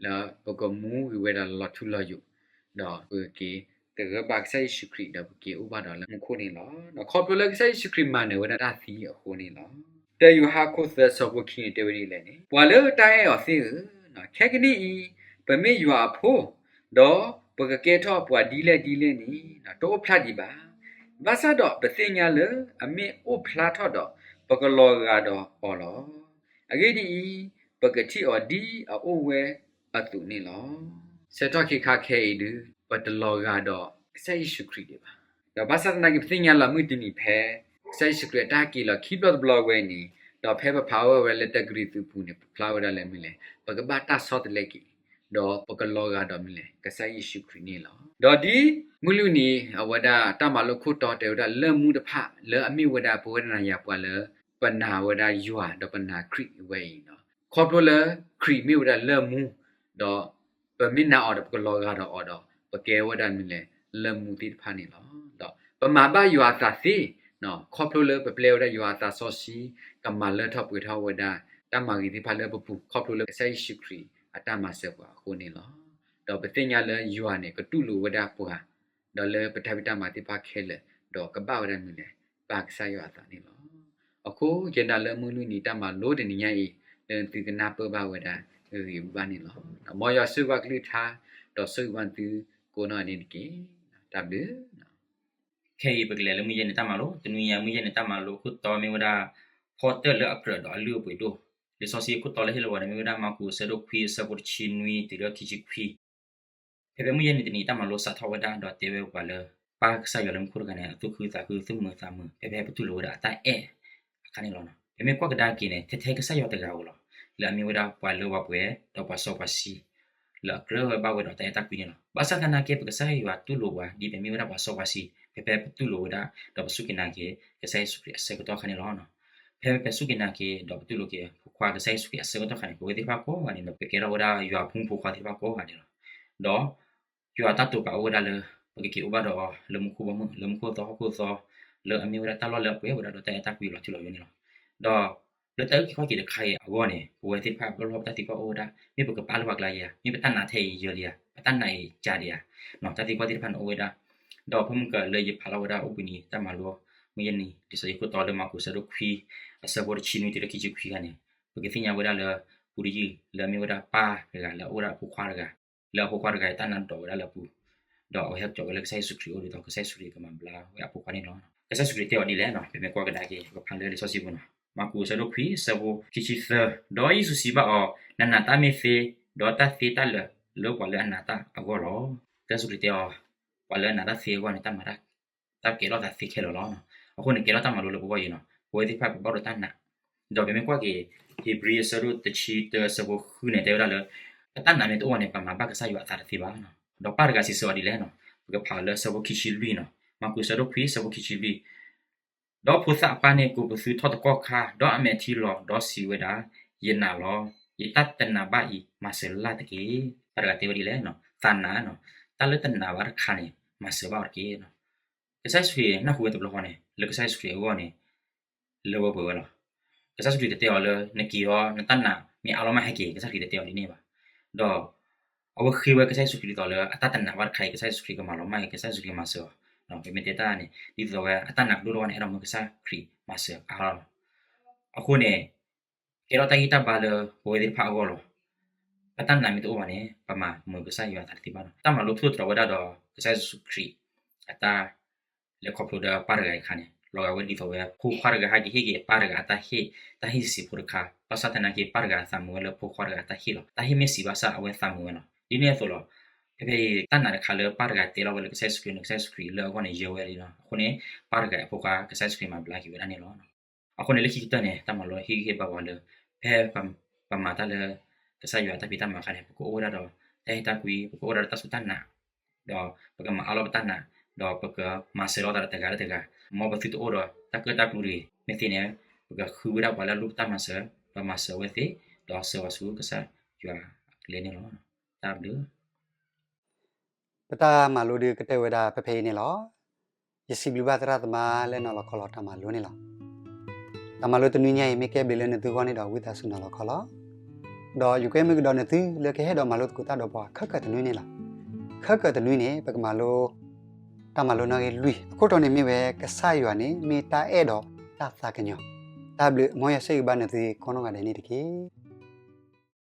လၢပကမူဂ့ၤဝဲဒၣ်လီၤထူလီၤယိာ်, ဒီးပကက့ၤသဂၢၢ်ဘၣ်ကစၢ်ယ့ၣ်ၡူးခရံာ် ဒီးပက့ၤအိၣ်ဘၣ်ဒီးလၢမူခိၣ်န့ၣ်လီၤ. ဒီးခီဖျိလၢကစၢ်ယ့ၣ်ၡူးခရံာ်မၤနၢၤဝဲဒၣ်တၢ်သံအဃိန့ၣ်လီၤ. တၢယိၤဟၣ်အခိၣ်သၢအဆၢဖိခံန့ၣ် တဲဝဲဒ်လဲၣ်န့ၣ်, ပှၤလၢတၢ်အဲၣ်အီၤသ့ၣ်ဧၢ, ခဲကနံၣ်အံၤ ပမ့ၢ်ယွၤအဖိ, ဒီးပကကဲထီၣ်ပှၤဒ်လဲၣ်ဒ်လဲၣ်န့ၣ် တအိၣ်ဖျါဒံးဘၣ်. ဘၣ်ဆၣ်ဒီးပသ့ၣ်ညါလၢအမ့ၢ်အိၣ်ဖျါထီၣ်ဒီး ပကလီၤဂာ်ဒီးအီၤလီၤ. အဂ့ၢ်ဒ်အံၤ, ပကထံၣ်အီၤဒ်အအိၣ်ဝဲအသိးန့ၣ်လီၤ. ဆၢကတီၢ်ခဲခါခဲအံၤဒုး ပတလီၤဂာ်ဒီးကစၢ်ယ့ၣ်ၡူးခရံာ်ဒံးဘၣ်. ဒီးဘၣ်ဆၣ်သနာ်က့ ပသ့ၣ်ညါလီၤမုၢ်တနံၤဖဲ ကစၢ်ယ့ၣ်ၡူးခရံာ်အတၢ်ဟဲက့ၤလီၤခံဘျီတဘျီဝဲန့ၣ်, ဒီးဖဲပဖးဝဲဝဲလၢတၢကရံၣ်သူးပူၤန့ၣ် ပဖျါဝဲဒၣ်လၢမနုၤလဲၣ်, ပကဘၣ်တၢ်ဆီတလဲက့ၤ, ဒီးပကလီၤဂာ်ဒီးမနုၤလဲၣ်, ကစၢ်ယ့ၣ်ၡူးခရံာ်န့ၣ်လီၤ. ဒီးဒ်မုၢ်လွံၢ်နံၤ အဝဲဒၣ်တၢ်မၤလိခိၣ်တီတဲဝဲဒၣ်လၢမူတဖၣ် လၢအမ့ၢ်ဝဲဒၣ်ပဝဲဒၣ်နၤယၤပှၤလၢ ပနာ်ဝဲဒၣ်ယွၤဒီးပနာ်ခရံာ်ဝဲအံၤန့ၣ်, ခီဖျိလၢခရံာ်မ့ၢ်ဝဲဒၣ်လၢမူ, ဒီးပမ့ၢ်နာ်အီၤဒီးပကလီၤဂာ်ဒီးအီၤဒီး ပကဲဝဲဒၣ်မနုၤလဲၣ်, လၢမူသ့ၣ်တဖၣ်န့ၣ်လီၤ. ဒီးပမၤဘၣ်ယွၤအသးသ့, ခီဖျိလၢပပျဲဝဲဒၣ်ယွၤအသးစီဆှံ ကမၤလၢထီၣ်ပှဲၤထီၣ်ဝဲဒၣ် တၢ်မၤဂ့ၤသ့ၣ်တဖၣ်လၢပပူၤ ခီဖျိလၢကစၢ်ယ့ၣ်ၡူးခရံာ်အတၢ်မၤစၢၤပှၤအဃိန့ၣ်လီၤ. ဒီးပသ့ၣ်ညါလၢယွၤန့ၣ် ကတူၢ်လိာ်ဝဲဒၣ်ပှၤ ဒီးလၢပတၢ်ဖံးတၢ်မၤသ့ၣ်တဖၣ်ခဲလၢာ် ဒီးကဘၣ်ဝဲဒၣ်မနုၤလဲၣ်, ပၢ်ကစၢ်ယွၤအသးန့ၣ်လီၤ. အဃိယဲဒၣ်လၢမုၢ်လွံၢ်နံၤတၢ်မၤလိတနံၤညါအံၤ လၢသုကနၢ်ပၢၢ်ဘၣ်ဝဲဒၣ်ဂ့ၤဂ့ၤဘၣ်ဘၣ်န့ၣ်လီၤ. မ်ယွၤဆိၣ်ဂ့ၤဘၣ်ကလုၢ်ကထါ ဒီးဆိၣ်ဂ့ၤဘၣ်သုကိးနီၢ်ဂၤဒဲးန့ၣ်တက့ၢ်. တၢ်ဘျုး ခဲအံၤပကလဲၤလၢမုၢ်ယဲၢ်နံၤတၢ်မၤလိ, တနွံအံၤမုၢ်ယဲၢ်နံၤတၢ်မၤလိခိၣ်တီမ့ၢ်ဝဲဒၣ် ဖီတၢၣ်လၢအကြၢးဒီးအလုၢ်အပှ့ၤဒိၣ်. လံာ်စီဆှံအခိၣ်တီလၢဟ့ၣ်လီၤဝဲန့ၣ်မ့ၢ်ဝဲဒၣ် မၢ်ကူးအဆၢဒိၣ်ခွံအဆၢဖိတဆံနွံတုၤလၢခံဆံခွံ. ဖဲဖဲမုၢ်ယဲၢ်နံၤတနံၤတၢ်မၤလိစးထီၣ်ဝဲဒၣ် ဒီးတဲဝဲပှၤလၢ ပၢ်ကစၢ်ယွၤလၢမူခိၣ်တဂၤန့ၣ် အသူၣ်ခုသးခုသူၣ်မုာ်သးမုာ် ဖဲဖဲပတူၢ်လိာ်ဝဲဒၣ်အတၢ်အဲၣ်အခါန့ၣ်လီၤ. ပမ့ၢ်ကွၢ်ကဒါက့ၤန့ၣ် ထဲထဲကစၢ်ယွၤတဂၤဧိၤလီၤ. လၢအမ့ၢ်ဝဲဒၣ်ပှၤလၢပှဲၤဒီးပှၤစီပှၤဆှံ လၢအကြၢးဝဲဘၣ်ဝဲဒီးတၢ်အဲၣ်တၢ်ကွံန့ၣ်လီၤ. ဘၣ်ဆၣ်သနာ်က့ ပကစၢ်ယွၤတူၢ်လိာ်ပှၤ ဒ်ပမ့ၢ်ဝဲဒၣ်ပှၤစီပှၤဆှံ ဖဲဖဲပတူၢ်လိာ်ဝဲဒၣ် ဒီးပစူၢ်က့ၤနာ်က့ၤ ကစၢ်ယ့ၣ်ၡူးခရံာ်အဆၢကတီၢ်အခါန့ၣ်လီၤ. ဖဲဖဲပစူၢ်က့ၤနာ်က့ၤ ဒီးပတူၢ်လိာ်က့ၤ ဖိခွါကစၢ်ယ့ၣ်ၡူးခရံာ်အဆၢကတီၢ်အခါန့ၣ် ပဝဲသ့ၣ်တဖၣ်ကိးဂၤန့ၣ်ဒီး ပကဲထီၣ်ဝဲဒၣ်ယွၤဖိမုၣ်ဖိခွါသ့ၣ်တဖၣ်ကိးဂၤဒဲးလီၤ. ဒီး ယွၤအတၢ်တိာ်ပာ်အိၣ်ဝဲဒၣ်လၢ ပကက့ၤအိၣ်ဘၣ်ဒီးအီၤလၢမူခိၣ်ဘီမုၢ် လၢမူခိၣ်သီဟီၣ်ခိၣ်သီ လၢအမ့ၢ်ဝဲဒၣ်တၢ်လီၢ်လၢအပှဲၤဝဲဒၣ်ဒီးတၢ်အဲၣ်တၢ်ကွံလီၤထူလီၤယိာ်န့ၣ်လီၤ. ဒီးလၢတၢ်အုၣ်က့ၤခီၣ်က့ၤတခါအံၤအဂီၢ်န့ၣ် ပဝဲသ့ၣ်တဖၣ်ပလီၢ်ပတၢ်သံကွၢ်အိၣ်ဝဲဒၣ် မ့ၢ်ပကပာ်လၢပှၤကျါယၤ မ့ၢ်ပတၢ်နာ်ထဲအံၤယၢၤလံဧါ ပတၢ်နာ်အံၤကၢ်လံဧါ တၢ်သံကွၢ်သ့ၣ်တဖၣ်န့ၣ်အိၣ်ဝဲဒၣ်. ဒီးဖဲမုၢ်ကလၢယဖးလီၤဝဲဒၣ်အိၣ်ဘှံးနံၤတၢ်မၤလိ မုၢ်ယဲၢ်နံၤ လံာ်စီဆှံခိၣ်တီလၢမၢ်ကူးအဆၢဒိၣ်ခွံ အဆၢဖိတဆံနွံတုၤလၢခံဆံခွံအခါန့ၣ် ပကသ့ၣ်ညါဝဲဒၣ်လၢ ပူတယုၢ်လၢအမ့ၢ်ဝဲဒၣ်ပၢ်တဂၤလၢအအိၣ်ဝဲဒၣ်အဖိခွါတဂၤ လၢအဖိခွါတဂၤအံၤတၢ်နါဒိးဝဲဒၣ်လၢအပူၤ, ဒီးအဝဲဟဲကၠီဝဲလၢကစၢ်ယ့ၣ်ၡူးခရံာ်အအိၣ်ဒ်သိး ကစၢ်ယ့ၣ်ၡူးခရံာ်ကမၤဘျါဝဲအဖိခွါန့ၣ်လီၤ. ကစၢ်ယ့ၣ်ၡူးခရံာ်တဲအီၤဒ်လဲၣ်န့ၣ် ပမ့ၢ်ကွၢ်ကဒါက့ၤ ပကဖးလၢလံာ်စီဆှံပူၤန့ၣ် မၢ်ကူးအဆၢဒိၣ်ခွံအဆၢဖိခံဆံသၢ, ဒီးယ့ၣ်ၡူးစံးဘၣ်အီၤ, နနာ်တၢ်မ့ၢ်သ့, ဒီးတၢ်သ့တၢ်လၢာ်လၢပှၤလၢအနာ်တၢ်အဂီၢ်လီၤ. ကစၢ်ယ့ၣ်ၡူးခရံာ်တဲအီၤ, ပှၤလၢအနာ်တၢ်သ့အဂီၢ်န့ၣ် တၢ်မၤ တၢ်ကဲထီၣ်သးသ့ခဲလၢာ်လီၤ. အဃိန့ၣ် ကဲထီၣ်တၢ်မၤလိလၢပဂီၢ်အံၤန့ၣ် ပဝဲသ့ၣ်တဖၣ်ပဘၣ်အိၣ်ဒီးတၢ်နာ်, ဒီးပမ့ၢ်ကွၢ်က့ၤ ဧ့ၤဘြံၤအဆၢဒိၣ်တဆံတၢအဆၢဖိဃုန့ၣ် တဲဝဲဒၣ်လၢ ပတၢ်နာ်မ့ၢ်တအိၣ်ဘၣ်န့ၣ် ပမၤဘၣ်ကစၢ်ယွၤအသးတသ့ဘၣ်. ဒီးပၢ်တဂၤစံးဆၢအီၤဒ်လဲၣ်နီၤ, ပကဖးလၢဆၢဖိခံဆံလွံၢ်နီၤ, မၢ်ကူးဆၢဒိၣ်ခွံဆၢဖိခံဆံလွံၢ်, ဒီးဖိသၣ်အပၢ်န့ၣ်ကိးပသူထီၣ်တကီၢ်ခါ, ဒီးအမဲာ်ထံလီၤ, ဒီးစံးဝဲဒၣ်, ယနာ်လီၤ, ယတၢ်တနာ်ဘၣ်အံၤ မၤစၢၤလၢ်တက့ၢ်. ပၢ်တဂၤတဲဝဲဒ်လဲၣ်နီၤ, သးနာ်နီၤ, တၢ်လၢတနာ်ဘၣ်တခါန့ၣ် မၤစၢၤဘၣ်အီၤတက့ၢ်. ကစၢ်ယ့ၣ်ၡူးခရံာ်နၢ်ဟူဝဲတဘျီဃီန့ၣ် လၢကစၢ်ယ့ၣ်ၡူးခရံာ်အဂီၢ်န့ၣ် လၢဝဲပှဲၤဝဲလီၤ. ကစၢ်ယ့ၣ်ၡူးခရံာ်တတဲအီၤလၢ နက့ၤဒီးနတၢ်နာ်မ့ၢ်အါလီၤမးဟဲက့ၤ, ကစၢ်ခရံာ်တတဲအီၤဒ်န့ၣ်ဘၣ်. ဒီး အဝဲဃ့ဝဲကစၢ်ယ့ၣ်ၡူးခရံာ်ဒ်သိးလၢအတၢ်တနာ်ဘၣ်တခါအံၤ ကစၢ်ယ့ၣ်ၡူးခရံာ်ကမၤလီၤမၢ်က့ၤ, ကစၢ်ယ့ၣ်ၡူးခရံာ်မၤစၢၤအီၤ. ပမ့ၢ်တဲတၢ်န့ၣ် ဒ်သိးဝဲအတၢ်နာ်ကဒိၣ်ထီၣ်ဝဲန့ၣ် အဲၣ်ဒိးမၢကစၢ်ခရံာ်မၤစၢၤအါထီၣ်လီၤ. အဃိန့ၣ် ကဲထီၣ်တၢ်ဂံၢ်တၢ်ဘါလၢပဝဲသ့ၣ်တဖၣ်အဂီၢ်လီၤ. ပတၢ်နာ်မ့ၢ်တအိၣ်ဘၣ်န့ၣ် ပမၤမုာ်ကစၢ်ယွၤအသးတသ့ဘၣ်လီၤ. တၢ်မၤလိထိၣ်သတြီၤဝဲဒၣ်ဒီး ကစၢ်ယ့ၣ်ၡူးခရံာ်အတၢ် လဲၤခီဖျိဒီးပၢ်တဂၤအံၤအခါန့ၣ် လီၤဂာ်ဝဲဒ်သိးဝဲ ဖိခွါတဂၤဟဲက့ၤဟ့ၣ်က့ၤပၢ်တဂၤအတၢ်ဟ့ၣ်, တၢ်ဟ့ၣ်စံးဖိတခါ, ဘၣ်ဆၣ်သနာ်က့ ပၢ်တဂၤသးမုာ်ဝဲလၢဖိခွါတဂၤအတၢ်ဟ့ၣ်လီၤ. တၢ်ဟ့ၣ်မ့ၢ်စံးဘၣ်ဆၣ်အဝဲသးမုာ်ဝဲလီၤ. ဒ်န့ၣ်အသိးလီၤ. ဖဲဖဲအံၤ တၢ်နာ်တခါလၢပၢ်တဂၤတဲလီၤဝဲလၢကစၢ်ယ့ၣ်ၡူးခရံာ်န့ၣ် ကစၢ်ယ့ၣ်ၡူးခရံာ်လၢအဂီၢ်န့ၣ် ယၢၤဝဲလံလီၤ. အဃိန့ၣ် ပၢ်တဂၤအဖိခွါ ကစၢ်ယ့ၣ်ၡူးခရံာ်မၤဘျါက့ၤဝဲဒၣ်န့ၣ်လီၤ. အဃိန့ၣ် လၢခံကတၢၢ်န့ၣ် တၢ်မၤလိဟ့ၣ်ဂံၢ်ဟ့ၣ်ဘါပှၤလၢ ဖဲပမၤတၢ်လၢ ကစၢ်ယွၤအတၢ်ဖံးတၢ်မၤအခါန့ၣ် ပကအိၣ်ဝဲဒၣ်ဒီး တၢ်အဲၣ်တၢ်ကွံ, ပကအိၣ်ဝဲဒၣ်ဒီးတၢ်စူၢ်တၢ်နာ်, ဒီးပကမၤအါလီၤပတၢ်နာ်, ဒီးပကမၤစၢၤလီၤသးဒီးတဂၤလၢတဂၤ, မ်ပသုတအိၣ်ဒီးတၢ်ကၢၣ်တၢ်ကျူတဂ့ၤ. မ့ၢ်သ့န့ၣ် ပကဃုဝဲဒၣ်ပှၤလၢအလိၣ်ပတၢ်မၤစၢၤ, ဒီးမၤစၢၤအဝဲသ့ၣ်, ဒီးဆှၢဝဲဆူကစၢ်ယွၤအကျဲန့ၣ်လီၤ. တၢ်ဘျုး ပတၢ်မၤလိဒုးကတၢၢ်ဝဲဒၣ်ဖဲဖဲအံၤန့ၣ်လီၤ. ယစံးဘျုးဘၣ်သရၣ်သမါလၢနီၤလီၤခီလီၤတၢ်မၤလိန့ၣ်လီၤ. တၢ်မၤလိတနွံညါအံၤ မ့ၢ်ကဲဘျုးလၢနသုဂီၢ်န့ၣ်ဒီး ဝံသးစူၤနီၤလီၤခီလီၤ. ဒီးယကွဲမုာ်ကဒီးနသုလၢကဟဲဒီးမၤလိသကိးတၢ်ဒီးပှၤခဲကၢၢ်တနွံန့ၣ်လီၤ. ခဲကၢၢ်တနွံန့ၣ် ပကမၤလိ တၢ်မၤလိနီၣ်ဂံၢ်လွံၢ်, အခိၣ်တီန့ၣ်မ့ၢ်ဝဲ ကစၢ်ယွၤန့ၣ် မ့ၢ်တၢ်အဲၣ်ဒီးတၢ်သးကညီၤ. တၢ်ဘျုး, မ်ယွၤဆိၣ်ဂ့ၤဘၣ်နသုကိးနီၢ်ဂၤဒဲးန့ၣ်တက့ၢ်.